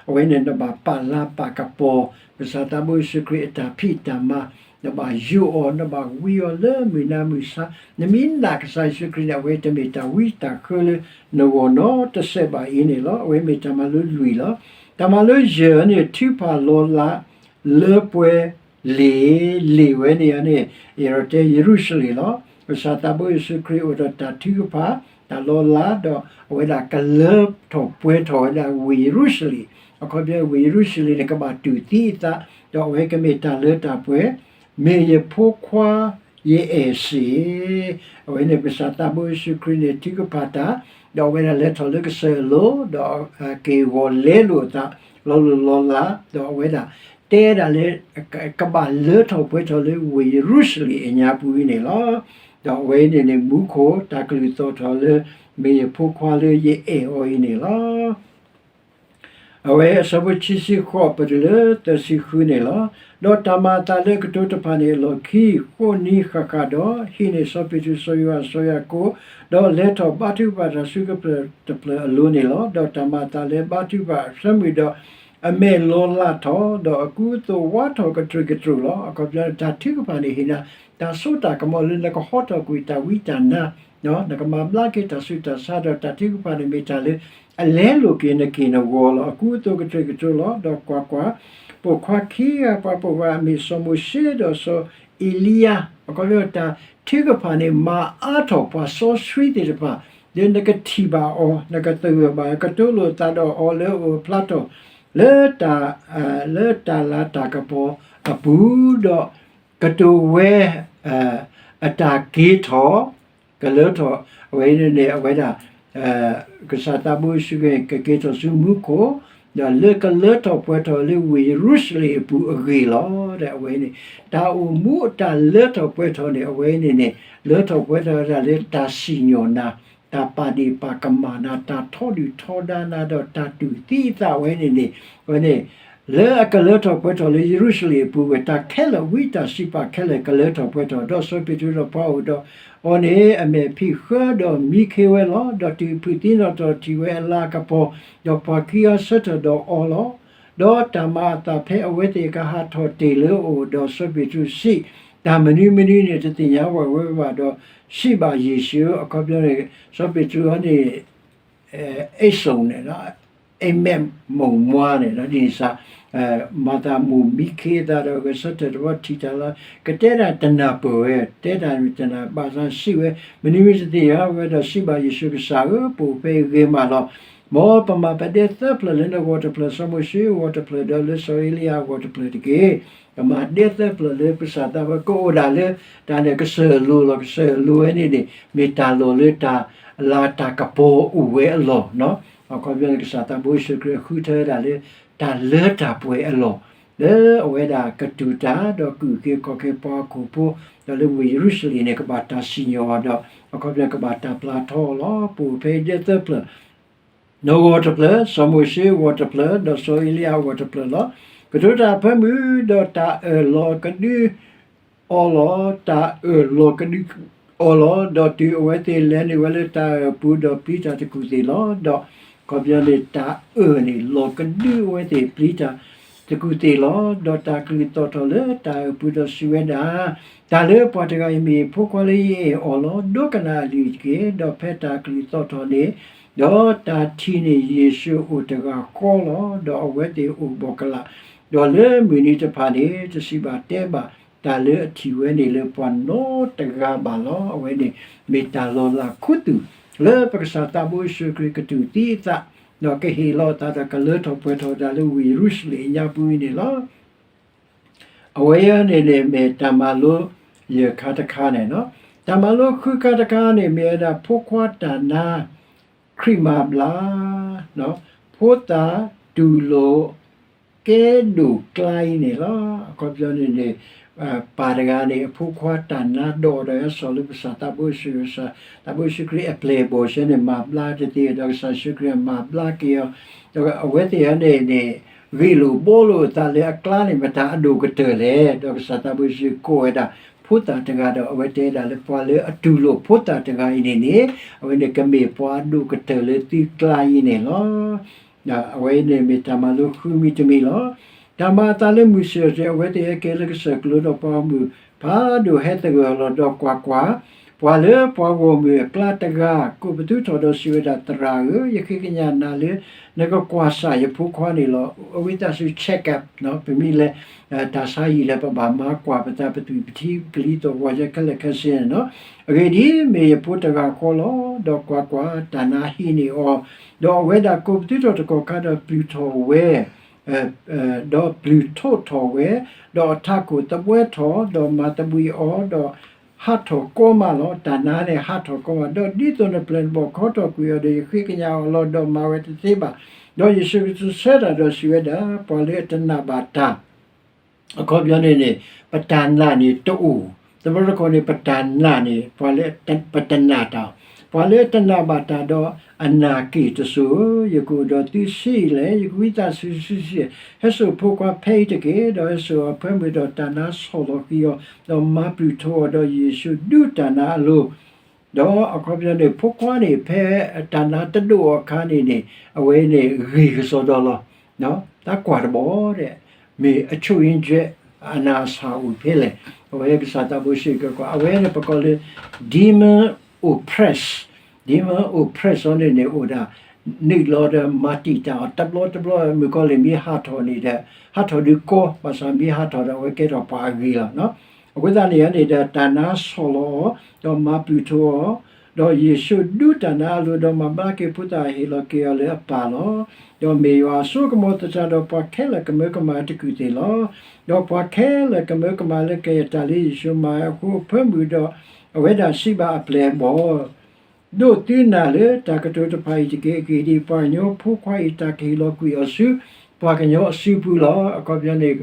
အဝဲန့ၣ်နဘၣ်ပာ်လၤပာ်ကပီၤ ကစၢ်သးဘိယ့ၣ်ၡူးခရံာ်အတၢ်ဖံးတၢ်မၤ, နဘၣ်ယိးအီၤ နဘၣ်ဝံအီၤလၢမုၢ်နၤမုၢ်ဆါ, နမ့ၢ်နာ်ကစၢ်ယ့ၣ်ၡူးခရံာ်န့ၣ် အဝဲတမ့ၢ်တၢ်ဝံတၢ်ဃၢလၢနဂီၢ်နီတစဲးဘၣ်အံၤန့ၣ်လီၤ. အဝဲမ့ၢ်တၢ်မၤလိလွံၢ်လီၤ. တၢ်မၤလိယဲၢ်န့ၣ် ထုကဖၣ်လီၤလး လၢပှဲၤလံာ်, လံာ်ဝဲန့ၣ်န့ၣ် အ့ၣ်ရတဲယရူၤၡလ့ၣ်လီၤ. ကစၢ်သးဘိယ့ၣ်ၡူးခရံာ်အိၣ်ဒီးတၢ်ထုကဖၣ် တၢ်လီၤလး ဒီးအဝဲဒၣ်ကလၢထီၣ်ပှဲၤထီၣ်ဝဲဒၣ်ဝ့ၢ်ယရူၤၡလ့ၣ်, အခီပညီဝ့ၢ်ယရူၤၡလ့ၣ်န့ၣ် ကဘၣ်တူၢ်သံအသး, ဒီးအဝဲကမ့ၢ်တၢ်လၢတၢ်ပှဲၤ, မ့ၢ်ယဖိခွါ ယအဲၣ်စ့ၢ် အဝဲန့ၣ်ကစၢ်သးဘိယ့ၣ်ၡူးခရံာ်န့ၣ် ထုကဖၣ်တၢ်, ဒီးအဝဲဒၣ်လဲၤထီၣ်လၢကစၢၢ်အလိၤ, ဒီးက့ၢ်ဂီၤလဲလိာ်အသး လီၤလိၤလီၤလး, ဒီးအဝဲဒၣ်တဲဒၣ်လၢ ကဘၣ်လၢထီၣ်ပှဲၤထီၣ်လၢဝ့ၢ်ယရူၤၡလ့ၣ်အညါပူၤအံၤန့ၣ်လီၤ. ဒီးအဝဲအံၤန့ၣ်န့ၣ် မူခိၣ်တၢ်ကလုၢ်သီၣ်ထီၣ်လၢ မ့ၢ်ယဖိခွါလၢယအဲၣ်အီၤအံၤန့ၣ်လီၤ. အဝဲအဆၢဖိခံဆံဃိး ပတုၤလၢသၢဆံဃုန့ၣ်လီၤ. ဒီးတၢ်မၤအသးလၢအကတိၤတဖၣ်န့ၣ်အလီၢ်ခံ ဃိးနံၤဃၣ်ဃၣ်ဒီး ဟံးန့ၢ်စီၤပ့းတရူး စီၤယိၤဟၣ် စီၤယၤကိာ်, ဒီးလဲၤထီၣ်ဘါထုကဖၣ်တၢ်စုကဝဲၤတဖျၢၣ်အလိၤန့ၣ်လီၤ. ဒီးတၢ်မၤအသးလၢဘါထုကဖၣ်အဆၢမုၢ်ဒီး အမဲာ်လီၤလးထီၣ်, ဒီးအကူအသိးဝးထီၣ်ကတြူာ်ကတြူာ်လီၤ. အခီပညီတၢ်ထုကဖၣ်န့ၣ်ဟ့ၣ်နၤ တၢ်စိတၢ်ကမီၤလၢနကဟီထီၣ်ကွံာ်တၢ်ဝံတၢ်နါ နကမၤဘျါက့ၤတၢ်ဆူးတၢ်ဆါ ဒီးတၢ်ထုကဖၣ်န့ၣ်မ့ၢ်တၢ်လၢ အလဲလိာ်က့ၤနက့ၢ်နဂီၤလီၤ. အကူအသိးကတြူာ်ကတြူာ်လီၤ. ဒီးကွၢ်ကွၢ်, ပိာ်ခွါခံဂၤပှၤပိာ်ခွါအမ့ၢ်စီၤမိၤၡ့ဒီးစီၤအ့လံယၤ, အခီပညီတၢ်ထုကဖၣ်န့ၣ် မၤအါထီၣ်ပှၤစီဆှံသ့ၣ်တဖၣ်, ဒီးနကထံၣ်ဘၣ်အီၤ, နကသဂၢၢ်ဘၣ်, ကတိၤလိာ်သးဒီးအီၤလၢအအိၣ်ဖျါထီၣ် လၢ လၢတၢ်လၤတၢ်ကပီၤအပူၤ, ဒီးကတိၤဝဲ အတၢ်က့ၤထီၣ် ကလၢထီၣ် အဝဲန့ၣ်န့ၣ် အဝဲဒၣ် ကစၢ်သးဘိယ့ၣ်ၡူးခရံာ်န့ၣ် ကက့ၤထီၣ်ဆူမူခိၣ်, ဒီးလၢကလၢထီၣ်ပှဲၤထီၣ်လၢဝ့ၢ်ယရူၤၡလ့ၣ်အပူၤအဂ့ၢ်လီၤ. ဒီးအဝဲန့ၣ် တၢ်အိၣ်မူအတၢ်လၢထီၣ်ပှဲၤထီၣ်န့ၣ် အဝဲန့ၣ်န့ၣ် လၢထီၣ်ပှဲၤထီၣ်ဝဲဒၣ်လၢတၢ်စံၣ်ညီၣ်နၤ, တၢ်ပာ်ဒ့ၣ်ပာ်ကမၣ်နၤ, တၢ်ထီဒုၣ်ထီဒါနၤ, ဒီးတၢ်တူၢ်သံအသးဝဲန့ၣ်န့ၣ် အဝဲန့ၣ် လၢအကလၢထီၣ်ပှဲၤထီၣ်လၢယရူၤၡလ့ၣ်အပူၤဝဲ တၢ်ခဲလၢာ်ဝံတၢ်စံးပာ်ခဲလၢာ်ကလၢထီၣ်ပှဲၤထီၣ်, ဒီးစီၤပ့းတရူးဒီးပှၤအိၣ်ဒီးအီၤန့ၣ် အမဲာ်ဖံးဃၢဒီးမံခ့ဝဲလီၤ. ဒီးတုၤဖုးသံနီၣ်ထီၣ်ထံၣ်ဝဲအလၤကပီၤ, ဒီးပှၤခံဂၤဆၢထၢၣ်ဒီးအီၤလီၤ. ဒီးတၢ်မၤအသးဖဲအဝဲသ့ၣ်ကဟးထီၣ်တ့ၢ်လၢအအိၣ်, ဒီးစီၤပ့းတရူးစံး, တၢ်မနုၤမနုၤန့ၣ် တသ့ၣ်ညါဝဲဝဲဘၣ်, ဒီးစံးဘၣ်ယ့ၣ်ၡူး, အခီပညီန့ၣ် စီၤပ့းတရူးအီၤန့ၣ် အိမ်စုံန့ၣ်, အိမ်မက်မုန့်မွှားန့ၣ်, ဒ်န့ၣ်စ့ၢ် မၤသးမိၣ်မံခ့အသးဒီး ဂဲၤဆၢထၢၣ်တဘျီထံၣ်တၢ်လီၤ, ကတဲဒၣ်တနၢ်ပၢၢ်ဝဲ, တဲတၢ်တနၢ်ဘၣ်ဆၣ်စံးဝဲ, မနုၤမနုၤတသ့ၣ်ညါဝဲဒီးစံးဘၣ်ယ့ၣ်ၡူး, ကစၢ်ဧၢ, ပအိၣ်ဖဲအံၤဂ့ၤမးလီၤ. မ်ပမၤပဒဲသၢဖျၢၣ်လၢနဂီၢ်တဖျၢၣ်, စီၤမိၤၡ့အဂီၢ်တဖျၢၣ်, ဒီးလၢစီၤအ့လံယၤအဂီၢ်တဖျၢၣ်တက့ၢ်. ကမၤဒဲသၢဖျၢၣ်လၢကစၢ်သးဘိ, ကအိၣ်ဒၣ်လၢတၢ်န့ၣ်ကစၢၢ်အလိၤလီၤ. ကစၢၢ်အလိၤဝဲန့ၣ်န့ၣ် မ့ၢ်တၢ်လီၢ်လၢတၢ်လၤတၢ်ကပီၤအိၣ်ဝဲအလီၢ်, အခီပညီန့ၣ် ကစၢ်သးဘိယ့ၣ်ၡူးခရံာ်ဃုထၢဝဲဒၣ်လၢ တၢ်လၢတၢ်ပှဲၤအလီၢ်, လၢအဝဲဒၣ်ကတူၢ်တၢ် ဒီးကအုၣ်က့ၤခီၣ်က့ၤပှၤဟီၣ်ခိၣ်ဖိ, ဒီးလၢဝ့ၢ်ယရူၤၡလ့ၣ်န့ၣ် ကဘၣ်တၢ်စံၣ်ညီၣ်အီၤဒီး အခီပညီကဘၣ်တၢ်ပျၢ်ထီအီၤလီၤ. ပအိၣ်ဖဲအံၤဒဲသၢဖျၢၣ် နဂီၢ်တဖျၢၣ်, စီၤမိၤၡ့အဂီၢ်တဖျၢၣ်, ဒီးစီၤအ့လံယၤအဂီၢ်တဖျၢၣ်လီၤ. ကတိၤတၢ်အဖၢမုၢ်, ဒီးတၢ်အၢၣ်လီၤကဒုအီၤလီၤ, တၢ်အၢၣ်လီၤကဒုအီၤလီၤ. ဒီးတုၤအဝဲသ့ၣ်လဲၤနုာ်ဝဲလၢတၢ်အၢၣ်အပူၤ, ဒီးပျံၤတၢ်သကူၣ်သ့ၣ်လီၤ. ဒီးအခီပညီန့ၣ် တၢ်အၢၣ်န့ၣ် လီၤကဒုအဝဲသ့ၣ်ပျံၤတၢ်သကူၣ်သ့ၣ်လီၤ. ဒီးတၢ်ကလုၢ်သီၣ်ထီၣ်လၢတၢ်အၢၣ်အပူၤ, ဒီးစံးဝဲဒၣ်, တၢ်လၢပှၤတဂၤအံၤမ့ၢ်ယဖိခွါလၢယအဲၣ်အီၤလီၤ. ဒိကနၣ်အလံာ်တက့ၢ်. ဒီးဖဲတၢ်ကလုၢ်သီၣ်ထီၣ်န့ၣ်, ဒီးတၢ်ထံၣ်န့ၢ်ယ့ၣ်ၡူးအိၣ်တဂၤဃီလီၤ. ဒီးအဝဲသ့ၣ်အိၣ်ဘှီၣ်ကလာ်, ဒီးလၢမုၢ်နံၤတဖၣ်န့ၣ် တစံးဘၣ်တဲဘၣ်တၢ်လၢအထံၣ်ဝဲန့ၣ်လၢပှၤနီတဂၤဘၣ်လီၤ. အဝဲန့ၣ်မ့ၢ်တၢ်လီၤလးခူသူၣ် လၢပကစၢ်သးဘိယ့ၣ်ၡူးခရံာ်ကတူၢ်သံအသး, ဒီးကဟ့ၣ်လီၤအသးဒီးကလၢထီၣ်ပှဲၤထီၣ်ဝဲဒၣ်လၢဝ့ၢ်ယရူၤၡလ့ၣ်အညါပူၤအံၤန့ၣ်လီၤ. အဝဲအံၤန့ၣ်န့ၣ် မ့ၢ်တၢ်မၤလိယဲၢ်ခါတခါန့ၣ်လီၤ. တၢ်မၤလိဃုခါတခါန့ၣ် မ့ၢ်ဝဲဒၣ်ဖိခွါတၢ်နါ ခရံာ်မၤဘျါ, ဖိသၣ်တူၢ်လိာ် ကဲဒိၣ်ကျါအံၤန့ၣ်လီၤ. အခီပညီန့ၣ်န့ၣ် ပၢ်တဂၤန့ၣ် အဖိခွါတၢ်နါဒိၣ်ဒီး ဟဲစိာ်လၢပကစၢ်သးဘိယ့ၣ်ၡူး, သးဘိယ့ၣ်ၡူးခရံာ်အပျဲၢ်အဘီၣ်ဆၢန့ၣ် မၤဘျါတသ့ဒီး ကစၢ်ယ့ၣ်ၡူးခရံာ်မၤဘျါက့ၤအီၤ, ဒီးအဝဲသ့ၣ်အံၤန့ၣ်န့ၣ် ဂ့ၢ်လိာ်ဘှီလိာ်အသးလၢအကျါန့ၣ် မတၤအဒိၣ်ကတၢၢ်လဲၣ်. ဒီးကစၢ်သးဘိယ့ၣ်ၡူးကိးဝဲဒၣ် ဖိသၣ်တဂၤဒီး အဝဲတဲဒၣ်လၢပှၤလၢအတူၢ်လိာ်ဖိသၣ်တဂၤအံၤန့ၣ်န့ၣ် အဝဲန့ၣ်ကမ့ၢ်ပှၤအဒိၣ်ကတၢၢ်လၢသုကျါအံၤန့ၣ်လီၤ. အဝဲအံၤန့ၣ်မ့ၢ်တၢ်မၤလိဃုမံၤတမံၤလီၤ. တၢ်မၤအသးလၢမုၢ်ဆ့ၣ်ထီၣ်တ့ၢ် အဝဲသ့ၣ်ဟဲက့ၤလၢကစၢၢ်ကျိၤဒီးပှၤဂီၢ်မုၢ်ဖးဒိၣ်ဟဲသဂၢၢ်လီၤဒီးကွၢ်ကွၢ်, ပှၤလၢပှၤဂီၢ်မုၢ်အကျါတဂၤ ကိးပသူထီၣ်ဒီးစံးဝဲဒၣ်, သရၣ်ဧၢ, ယဃ့ကညးနၤလၢ နကကွၢ်ဆၣ်ယဖိခွါန့ၣ်လီၤ. အဝဲသးဆူ check up ပမ့ၢ်လဲၤ တၢ်ဆါဟံၣ်လၢပဘၣ်မၤကွၢ်ပသး ပသွံၣ်ပထံပကလံၤသီၣ်ဂီၤယဲခဲလၢာ်ခဲဆ့န့ၣ်လီၤ. အဂ့ၢ်ဒ်အံၤ, မ့ၢ်ယဖိတဂၤဃီလီၤ. ဒီးကွၢ်ကွၢ်, တၢ်နါဟံးန့ၢ်အီၤ, ဒီးအဝဲဒၣ်ကိးပသူထီၣ်တကီၢ်ခါဒီးပျုၢ်ထီၣ်ဝဲ ဒီးပျုၢ်ထီၣ်ထီၣ်ဝဲ, ဒီးအထးခိၣ်သဘှဲထီၣ်, ဒီးမၤသဘှံးအီၤ, ဒီးဟးထီၣ်ကီမးလီၤ. တၢ်နါန့ၣ်ဟးထီၣ်ကီမး, ဒီးဒ်သိးနပျဲၢ်နဘီၣ်ခီထီၣ်ကွံာ်အီၤဒီး ယဃ့ကညးအီၤလီၤ, ဒီးမၤဝဲတသ့ဘၣ်. ဒီးယ့ၣ်ၡူးကတိၤဆၢတၢ်ဒီးစံးဝဲဒၣ်, ပှၤလၢအတနာ်ဘၣ်တၢ် အခီပညီန့ၣ်န့ၣ် ပတၢ်နာ်န့ၣ်တအိၣ်, တဘျီတခီၣ်န့ၣ် ပတၢ်နာ်န့ၣ် ပှၤလၢပတနာ်တၢ်, ပှၤလၢအတနာ်ဘၣ်တၢ်ဒီး အနာ်က့ၢ်တစိၤဧၢ, ယကအိၣ်ဒီးသုဆံးအံၤလဲၣ်, ယကဝံသးစူၤဆံးဆံး, ဟဲစိာ်ဖိခွါဖဲအံၤတက့ၢ်. ဒီးဟဲစိာ်အီၤအဖၢမုၢ်ဒီးတၢ်နါဆီၣ်လီၤဃံၤအီၤ, ဒီးမၤပျုၢ်ထီၣ်အီၤ, ဒီးယ့ၣ်ၡူးဒုးတၢ်နါအလိၤ ဒီးအခီပညီန့ၣ် ဖိခွါန့ၣ် ဖဲတၢ်နါတဒိၣ်အခါန့ၣ်န့ၣ် အဝဲန့ၣ်ဂ့ၤကစီဒီလီၤ. တၢ်ကွၢ်တဘီဒီး မ့ၢ်အဆိၣ်အံၤကဲ အနၢ်အဆၣ်အိၣ်ဖဲလဲၣ်. အဝဲကစၢ်သးဘိစ့ၢ်ကီးကွၢ် အဝဲန့ၣ်ပကိးလၢ demon oppress, demon oppress အီၤန့ၣ်န့ၣ် အိၣ်ဒၣ် နုာ်လီၤဒီးမၤတံာ်တာ်အီၤ တဘျီတဘျီ မုၣ်ကီၤလံၢ်မ့ၢ်ဟးထီၣ်န့ၣ်ဒီး ဟးထီၣ်ဒုးကီ ဘၣ်ဆၣ်မ့ၢ်ဟးထီၣ်ဒီး အဝဲကဲထီၣ်ပှၤအဂ့ၤလီၤ. အဃိသတးန့ၣ်န့ၣ်ဒီး တၢ်နါဆီၣ်လီၤအီၤ, ဒီးမၤပျုၢ်ထီၣ်အီၤ, ဒီးယ့ၣ်ၡူးဒုးတၢ်နါအလိၤ, ဒီးမၤဘျါက့ၤဖိသၣ်ဟ့ၣ်လီၤက့ၤအီၤလၢအပၢ်လီၤ. ဒီးမ့ၢ်ယွၤအစိကမီၤသတးဒီး ပှၤခဲလၢာ်ကမၢကမၣ်တကုၢ်သ့ၣ်လီၤ. ဒီးပှၤခဲလၢာ်ကမၢကမၣ်လၢကယဲၢ်တၢ်လၢယ့ၣ်ၡူးမၤအဃိအဖၢမုၢ်ဒီး အဝဲဒၣ်စံးဘၣ်အပျဲၢ်အဘီၣ် ဒိးသုနာ်လၢတၢ်ကတိၤတဖၣ်အံၤတက့ၢ်. အဂ့ၢ်ဒ်အံၤ, ပှၤကညီဖိခွါအံၤတၢ်ကဟ့ၣ်လီၤကွံာ်အီၤဆူ ပှၤကညီအစုပူၤလီၤ. အခီပညီန့ၣ်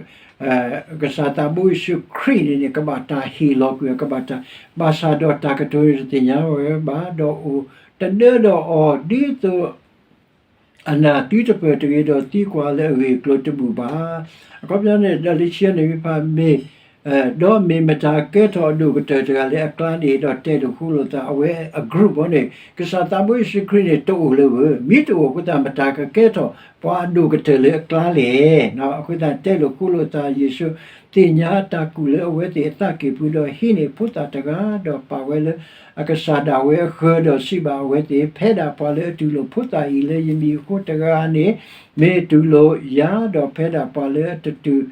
ကစၢ်သးဘိယ့ၣ်ၡူးခရံာ်န့ၣ်န့ၣ် ကဘၣ်တၢ်ဟ့ၣ်လီၤကွံာ်အီၤ ကဘၣ်တၢ်, ဘၣ်ဆၣ်ဒီးတၢ်ကတိၤန့ၣ်တသ့ၣ်ညါဝဲဘၣ်, ဒီးအိၣ်တဒၢဒီးအီၤဒ်သိး အနာ်သုတပၢၢ်တဂ့ၤ, ဒီးသံကွၢ်လၢအဂ့ၢ်အကျိၤတဘူၣ်ဘၣ်. အခီပညီန့ၣ် ဒီးလၢခံန့ၣ်မ့ၢ်ဖးမ့ၢ် ဒီးမ့ၢ်မတၤကကဲထီၣ်အဒိၣ်ကတၢၢ်တဂၤလၢအကျါန့ၣ် ဒီးတဲလိာ်ဃူလိာ်သး အဝဲအ group အီၤန့ၣ် ကစၢ်သးဘိယ့ၣ်ၡူးခရံာ်န့ၣ် တအိၣ်လၢၤဘၣ်. မ့ၢ်တအိၣ်အဃိသတး မတၤကကဲထီၣ်ပှၤအဒိၣ်ကတၢၢ်လၢအကျါလဲၣ်. အဃိသတးတဲလိာ်ဃူလိာ်သး ယ့ၣ်ၡူးသ့ၣ်ညါတၢ်ကူၣ်လၢအဝဲသ့ၣ်အသးကံၢ်ပူၤ ဒီးဟံးန့ၢ်ဖိသၣ်တဂၤ ဒီးပာ်ဝဲလၢအကစၢ်ဒၣ်ဝဲအဃၢၤ ဒီးစံးဘၣ်အဝဲသ့ၣ်, ဖဲဒၣ်ပှၤလၢအတူၢ်လိာ်ဖိသၣ်အံၤလၢယမံၤအဃိတဂၤန့ၣ် မ့ၢ်တူၢ်လိာ်ယၤ, ဒီးဖဲဒၣ်ပှၤလၢအတတူၢ်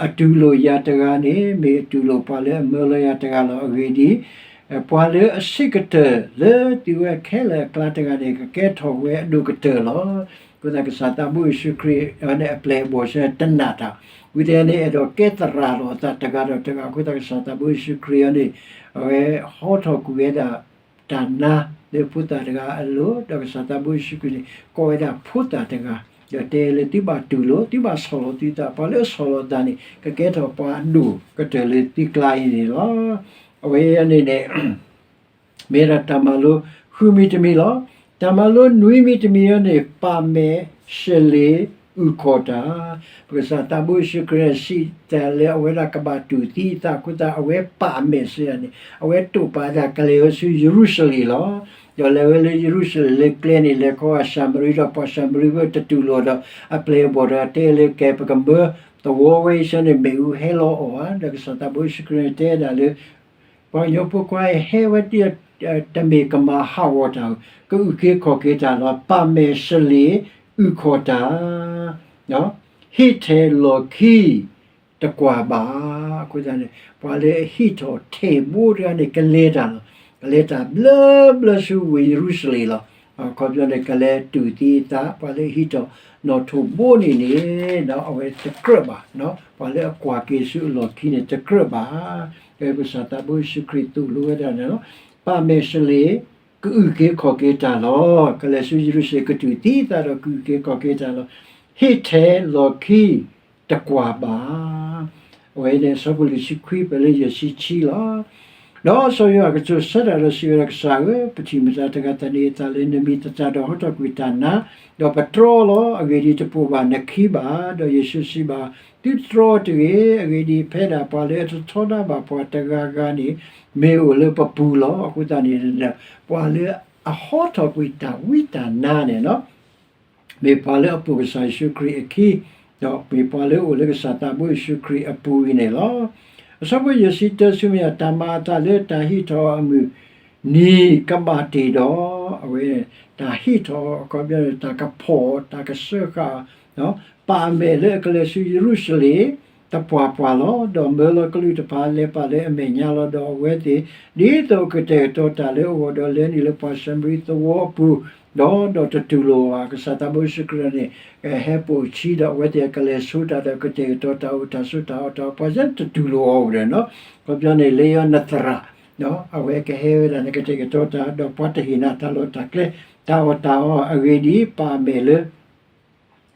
အတူၢ်လိာ်ယၤတဂၤန့ၣ် မ့ၢ်တူၢ်လိာ်ပှၤလၢအမၢလီၤယၤတဂၤလီၤ. အဂ့ၢ်ဒ်အံၤ, ပှၤလၢအဆံးကတၢၢ်လၢသုဝဲခဲလၢာ်အကျါတဂၤန့ၣ် ကကဲထီၣ်ဝဲအဒိၣ်ကတၢၢ်လီၤ. အဃိသတး ကစၢ်သးဘိယ့ၣ်ၡူးခရံာ်အီၤန့ၣ် အပျဲၢ်အဘီၣ်စဲတနာ်တၢ်, ဝံၤတဲန့ၣ် အဲၣ်ဒိးကဲသရၣ်လီၤအသးတဂၤဒီးတဂၤ. အဃိသတး ကစၢ်သးဘိယ့ၣ်ၡူးခရံာ်အီၤန့ၣ် အဝဲဟီထီၣ်ကွံာ်ဝဲဒၣ် တၢ်နါလၢဖိသၣ်တဂၤအလိၤ, ဒီးကစၢ်သးဘိယ့ၣ်ၡူးခရံာ်န့ၣ် ကိးဝဲဒၣ်ဖိသၣ်တဂၤ, ဒီးတဲလၢသုဘၣ်တူၢ်လိာ်, သုဘၣ်ဆီၣ်လီၤသုသး, ပှၤလၢအဆီၣ်လီၤသးန့ၣ် ကကဲထီၣ်ပှၤအဒိၣ်ကတၢၢ်လၢသုကျါအံၤန့ၣ်လီၤ. အဝဲအံၤန့ၣ်န့ၣ် မ့ၢ်ဒၣ်တၢ်မၤလိဃုမံၤတမံၤလီၤ. တၢ်မၤလိနွံမံၤတမံၤအံၤန့ၣ် ပာ်မဲာ် ရှလ့ၣ် အုၣ်ခီၣ်တၢ်, ပကစၢ်သးဘိယ့ၣ်ၡူးခရံာ်စံးတၢ်လၢအဝဲဒၣ်ကဘၣ်တူၢ်သံအသးအဃိသတး အဝဲပာ်မဲာ်ရှလ့ၣ်န့ၣ် အဝဲတိာ်ပာ်ဒၣ်ကလဲၤဝဲဆူယရူၤၡလ့ၣ်လီၤ. ဒီးလဲၤဝဲလၢယရူၤၡလ့ၣ်လၢကျဲန့ၣ် လဲၤခီဂာ်ၡၤမရံဒီး ပှၤၡၤမရံဖိတတူၢ်လိာ်ဒီး အပျဲၢ်အဘီၣ်ဒီးတဲလၢကဲ ပကမၢသဝီဝဲအံၤဆၢန့ၣ် မ့ၣ်အူဟဲလီၤအီၣ်ဧါ. ဒီးကစၢ်သးဘိယ့ၣ်ၡူးခရံာ်န့ၣ်တဲဒၣ်လၢ ပှၤကညီဖိခွါအံၤဟဲဝဲဒ် တမ့ၢ်ကမၤဟးဂီၤတၢ်, ကအုၣ်က့ၤခီၣ်က့ၤတၢ်လီၤ. ပာ်မဲာ်ရှလ့ၣ် အုၣ်ခီၣ်တၢ်, ဟ့ၣ်ထဲလီၢ်ခံ တကွၢ်ဘၣ်. အဃိသတးန့ၣ် ပှၤလၢအဟ့ၣ်ထီၣ်ထဲၣ်ဘိတဂၤန့ၣ် ကလဲၤတၢ်လီၤ. ကလဲၤတၢ်ဘျၢဘျၢဆူဝ့ၢ်ယရူၤၡလ့ၣ်လီၤ. အခီပညီန့ၣ် ကလဲၤတူၢ်သံအသး ပှၤလၢအဟ့ၣ်ထီၣ်နီၣ်ထိးဘိန့ၣ်န့ၣ် အဝဲတကြၢးဘၣ်, ပှၤလၢအကွၢ်က့ၤဆူအလီၢ်ခံန့ၣ် တကြၢးဘၣ်. ကစၢ်သးဘိယ့ၣ်ၡူးခရံာ်သိၣ်လိဝဲဒၣ်န့ၣ်လီၤ. ပာ်မဲာ်ရှလ့ၣ် ကအုၣ်က့ၤခီၣ်က့ၤတၢ်လီၤ. ကလဲၤဆူယရူၤၡလ့ၣ် ကတူၢ်သံအသးဒီး ကအုၣ်က့ၤခီၣ်က့ၤတၢ်လီၤ. ဟ့ၣ်ထဲလီၢ်ခံ တကွၢ်ဘၣ်. အဝဲန့ၣ် အဆၢဖိလွံၢ်ဆံခွံ ပလၢယဲၢ်ဆံခံလီၤ. ဒီးစီၤယိၤဟၣ်ကတိၤဆၢတၢ်ဒီးစံးဝဲဒၣ်, ကစၢ်ဧၢ, ပထံၣ်မတၤတဂၤသန့ၤအသးလၢနမံၤသတးဒီးဟီထီၣ်ကွံာ်တၢ်နါ, ဒီးပတြီလီၤ. အဂ့ၢ်ဒ်အံၤ, တပိာ်ဘၣ်နခံဘၣ်. ဒီးယ့ၣ်ၡူးစံးဘၣ်, သုတတြီတဂ့ၤ. အဂ့ၢ်ဒ်အံၤ, ဖဲဒၣ်ပှၤလၢအတထီဒါဘၣ်ပှၤတဂၤဂၤန့ၣ် မ့ၢ်အိၣ်လၢပပူၤလီၤ. အဃိသတးန့ၣ် ပှၤလၢအဟီထီၣ်ကွံာ်တၢ်ဝံတၢ်နါန့ၣ် မ့ၢ်ပှၤလၢအပိာ်ကစၢ်ယ့ၣ်ၡူးခရံာ်အခံ, ဒီးမ့ၢ်ပှၤလၢအအိၣ်လၢကစၢ်သးဘိယ့ၣ်ၡူးခရံာ်အပူၤအံၤန့ၣ်လီၤ. အဆၢဖိယဲၢ်ဆံတၢ ဆူမဲာ်ညါ, တၢ်မၤအသးလၢတၢ်ဟံးထီၣ်အမုၢ်နံၤကဘၣ်တ့ၢ်ဒီး, အဝဲ တၢ်ဟံးထီၣ်အခီပညီန့ၣ် တၢ်ကဖီၣ်အီၤ, တၢ်ကစၢဃာ်အီၤ, ပာ်အမဲာ်လၢအကလဲၤဆူယရူၤၡလ့ၣ် တပှၢ်ပှၢ်လီၤ. ဒီးမၢလီၤကလူးတဖၣ်လဲၤပာ်လၢအမဲာ်ညါလီၤ. ဒီးအဝဲသ့ၣ် ဒ်သိးကတဲာ်ကတီၤတၢ်လၢအဂီၢ်, ဒီးလဲၤနုာ်လၢပှၤၡၤမရံသဝီအပူၤ, ဒီး ဒီးတတူၢ်လိာ်ဘၣ်. ကစၢ်သးဘိယ့ၣ်ၡူးခရံာ်န့ၣ် ဟဲပိာ်အခံဒီး အဝဲသ့ၣ်ကလဲၤဆိတၢ်ဒီးကတဲာ်ကတီၤတၢ်အိၣ်တၢ်ဆိးတၢ်အီၣ်တၢ်အီ ပှၤစ့ၢ်တတူၢ်လိာ်အီၤဒီး, အခီပညီန့ၣ် လၢယီၤနသရၣ် အဝဲကဟဲဝဲဒၣ်နကတဲာ်ကတီၤတၢ် ဒီးပှၤတဟ့ၣ်နၤတၢ်လီၢ်တၢ်ကျဲ တၢ်အီၣ်တၢ်အီ အဂ့ၢ်ဒ်အံၤ, ပာ်အမဲာ်လၢ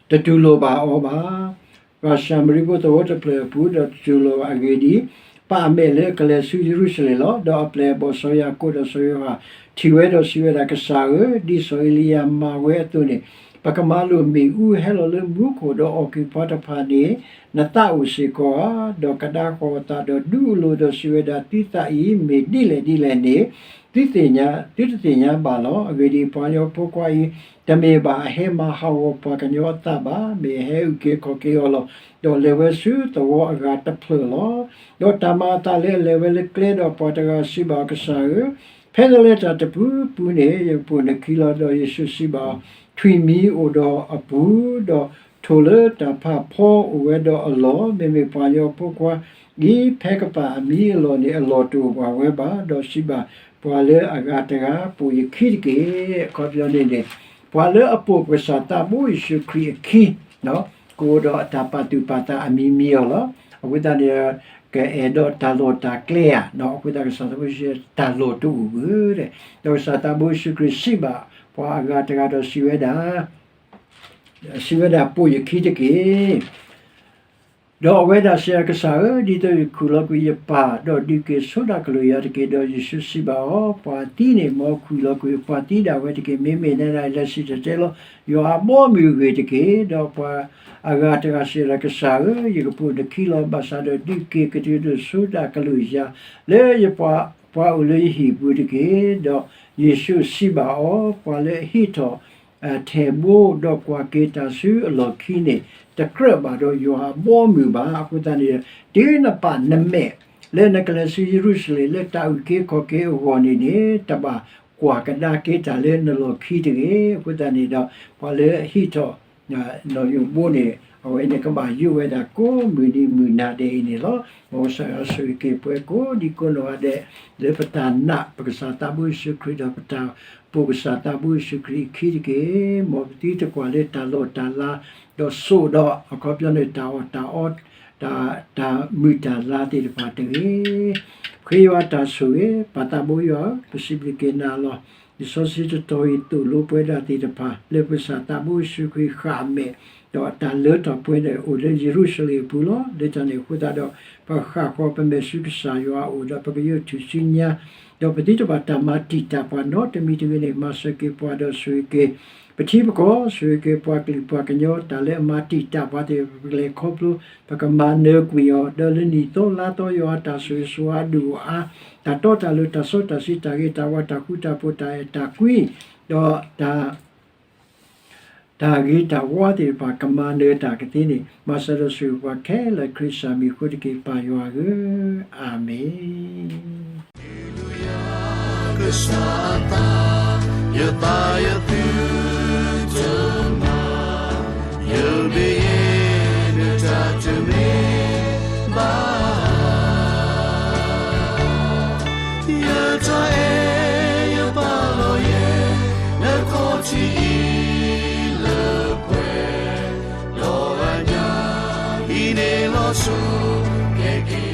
တတူၢ်လိာ်ဘၣ်အီၤဘၣ်. ပှၤၡၤမရံဖိသဝီတဖျၢၣ်အပူၤ ဒီးတတူၢ်လိာ်ဘၣ်. အဂ့ၢ်ဒ်အံၤ, ပာ်အမဲာ်လၢအကလဲၤဆူယရူၤၡလ့ၣ်လီၤ. ဒီးအပျဲၢ်အဘီၣ်စီၤယၤကိာ်ဒီးစီၤယိၤဟၣ်ထံၣ်ဝဲဒီးစံးဝဲဒၣ်, ကစၢ်ဧၢ, ဒ်စီၤအ့လံယၤမၤဝဲအသိးန့ၣ်, ပကမၤလိာ်မ့ၣ်အူဟဲလီၤလၢမူခိၣ် ဒီးအီၣ်ကွံာ်ပှၤတဖၣ်န့ၣ် နသးအိၣ်စ့ၢ်ကီးဧါ. ဒီးကဒါဃီၤအသးဒီးဒုးအလိၤဒီးစံးဝဲဒၣ်, သုသးအံၤမ့ၢ်ဒ်လဲၣ်ဒ်လဲၣ်န့ၣ် သုသ့ၣ်ညါ, သုတသ့ၣ်ညါဘၣ်လီၤ. အဂ့ၢ်ဒ်အံၤ, ပှၤကညီဖိခွါအံၤ တမ့ၢ်ဘၣ်အဟဲမၤဟးဂီၤပှၤကညီအသးဘၣ်, မ့ၢ်အဟဲအုၣ်က့ၤခီၣ်က့ၤအီၤလီၤ. ဒီးလဲၤဝဲဆူသဝီအဂၤတဖျၢၣ်လီၤ. ဒီးတၢ်မၤအသးလၢအလဲၤဝဲလၢကျဲ, ဒီးပှၤတဂၤစံးဘၣ်အီၤ, ကစၢ်ဧၢ, ဖဲနလဲၤတၢ်တပူၤပူၤန့ၣ် ယကပိာ်နခံလီၤ. ဒီးယ့ၣ်ၡူးစံးဘၣ်အီၤ, ထွံၣ်မံၤအိၣ်ဒီးအပူၤ, ဒီးထိၣ်လၢတၢ်ဖးဖီအိၣ်ဝဲဒီးအလီၢ်, မ့မ့ၢ်ပှၤကညီဖိခွါအံၤ ဖဲကပာ်အမံၤအလီၢ်န့ၣ် အလီၢ်တအိၣ်ဘၣ်ဝဲဘၣ်. ဒီးစံးဘၣ်ပှၤလၢအဂၤတဂၤ, ပိာ်ယခံတက့ၢ်. အခီပညီန့ၣ်န့ၣ် ပှၤလၢအပိာ်ကစၢ်သးဘိယ့ၣ်ၡူးခရံာ်အခံ ကအိၣ်ဒီးအတၢ်ပာ်သူၣ်ပာ်သးအမံၤမံၤအီၤလီၤ. အဃိသတးန့ၣ် ကအဲၣ်ဒိးတၢ်လီၢ်တၢ်ကျဲဧါ, အဃိသတးကစၢ်သးဘိယ့ၣ်ၡူး တၢ်လီၢ်တအိၣ်ဘၣ်. ဒီးကစၢ်သးဘိယ့ၣ်ၡူးခရံာ်စံးဘၣ် ပှၤအဂၤတဂၤဒီးစံးဝဲဒၣ်, စံးဝဲဒၣ်, ပိာ်ယခံတက့ၢ်. ဒီးအဝဲဒၣ်စံး, ကစၢ်ဧၢ, ဒ်သိးယကခူၣ်လီၤကွံာ်ယပၢ်, ဒီးဒုးက့ၤဆိဒၣ်ကလုာ်ယၤတက့ၢ်. ဒီးယ့ၣ်ၡူးစံးဘၣ်အီၤ, ပှၤသံန့ၣ် မ်ခူၣ်လီၤကွံာ်ပှၤသံဒၣ်ဝဲတက့ၢ်. မ့မ့ၢ်နဲဒၣ်အံၤ လဲၤစံၣ်တဲၤတဲလီၤ ယွၤအဘီအမုၢ်အဂ့ၢ်တက့ၢ်. ဒီးပှၤအဂၤတဂၤစံးဝဲဒၣ်, ကစၢ်ဧၢ, ယကပိာ်နခံလီၤ. ဘၣ်ဆၣ်ဒီးဒုးက့ၤကတုၤဒိၣ်ဆိဒၣ်ကလုာ်ယၤလၢယပှၤ, ပှၤအိၣ်လၢယဟံၣ်ပူၤတက့ၢ်. ဒီးယ့ၣ်ၡူးစံးဘၣ်အီၤ, ပှၤလၢအဟံးထီၣ် ထဲးဘိ ဒီးကွၢ်က့ၤတၢ်ဆူအလီၢ်ခံန့ၣ် တကြၢးဘၣ်ဒီးယွၤအဘီအမုၢ်ဘၣ်. အဃိသတးန့ၣ် တုၤနပာ်နမဲာ်လၢနကလဲၤဆူယရူၤၡလ့ၣ် လၢတၢ်အုၣ်က့ၤခီၣ်က့ၤအဂီၢ်န့ၣ်န့ၣ် တဘၣ်ကွၢ်ကဒါက့ၤတၢ်လၢနလီၢ်ခံတဂ့ၤ. အဃိသတးန့ၣ်ဒီး ပှၤလၢအဟံးထီၣ် နီၣ်ယိၣ်ဘိန့ၣ် အဝဲန့ၣ်ကဘၣ်ယိးဝဲဒၣ်ကိးမုၢ်နံၤမုၢ်နၤဒဲးအံၤန့ၣ်လီၤ. မ်ကစၢ်ယွၤဆိၣ်ဂ့ၤက့ၤပှၤကိးဒံကိးနီၢ်ဂၤဒဲး လၢပတၢ်နာ်ပကစၢ်သးဘိယ့ၣ်ၡူးခရံာ်ဒီး ပတၢ်ပိာ်ကစၢ်သးဘိယ့ၣ်ၡူးခရံာ်အခံတက့ၢ်. မ်ပသုတကွၢ်လၢတၢ်လီၢ်တၢ်လၤ ဒီးစိာ်ဒီး အခီပညီန့ၣ် တၢ်အီၣ်တၢ်အီ တၢ်, တၢ်မုာ်တၢ်လၤသ့ၣ်တဖၣ်တဂ့ၤ. ပဃ့ယွၤတၢ်ဆိၣ်ဂ့ၤ, ပၢ်သးဘိယွၤဧၢ, ပစံးဘျုးက့ၤနၤလီၤ. လံာ်စီဆှံတတီၤအံၤသိၣ်လိပှၤဒၣ်သ့ၣ်တဖၣ် လၢပကစၢ်သးဘိယ့ၣ်ၡူးခရံာ်ဃၣ်အမဲာ်, ဒီးတၢ်လၢထီၣ်ပှဲၤန့ၣ် အိၣ်လၢယရူၤၡလ့ၣ်အပူၤလီၤ. လၢတၢ်န့ၣ်အဃိသတးဒီး ပဃၣ်ဃီၤပမဲာ်ဆူကစၢ်ယွၤအအိၣ်ဒီး ပကယိးထူၣ်စုညါ ဒီးပသုတဘၣ်တၢ်မၤတံာ်တာ်ပှၤနီတမံၤတဂ့ၤန့ၣ် မၤစၢၤက့ၤပှၤဒီးဆိၣ်ဂ့ၤက့ၤ ပထံပကီၢ် ဆိၣ်ဂ့ၤက့ၤပှၤကလုာ်ပှၤကညီ တၢ်လၢအမၤတံာ်တာ်ပှၤသ့ၣ်တဖၣ် ပကလဲၤခီဖျိ ပကမၤနၢၤကွံာ်အီၤ ဒီးလၢနံၣ်သီလါသီယွၤအတၢ်ဆိၣ်ဂ့ၤဆိၣ်ဝါအဒိၣ်အါ တၢ်တီတၢ်လိၤ တၢ်စီတၢ်ဆှံ တၢ်ဂ့ၤတၢ်ဝါ တၢ်ဃူတၢ်ဖိး တၢ်အဲၣ်တၢ်ကွံ ဒီးတၢ် တၢ်ဂ့ၤတၢ်ဝါသ့ၣ်တဖၣ် ကမၤနၢၤတၢ်ကသ့န့ၣ် မၤစၢၤဒီးဆိၣ်ဂ့ၤပှၤခဲလၢာ် ခရံာ်စၢ်မံၤအဃိတက့ၢ် ပၢ်ယွၤဧၢ, အၤမ့ၣ်. ကစၢ်အသး ယသးယသုတမၤ ယဘၣ်ယဲ နတၢ်တမ့ၢ်ဘၣ် ယတၢ်အဲၣ်ယပာ်လီၤယဲ နခီၣ်ထံးအံၤလၢပှဲၤ ဒီးအညါ ဟံးန့ၢ်လီၤဆိ ကဲက့ၤ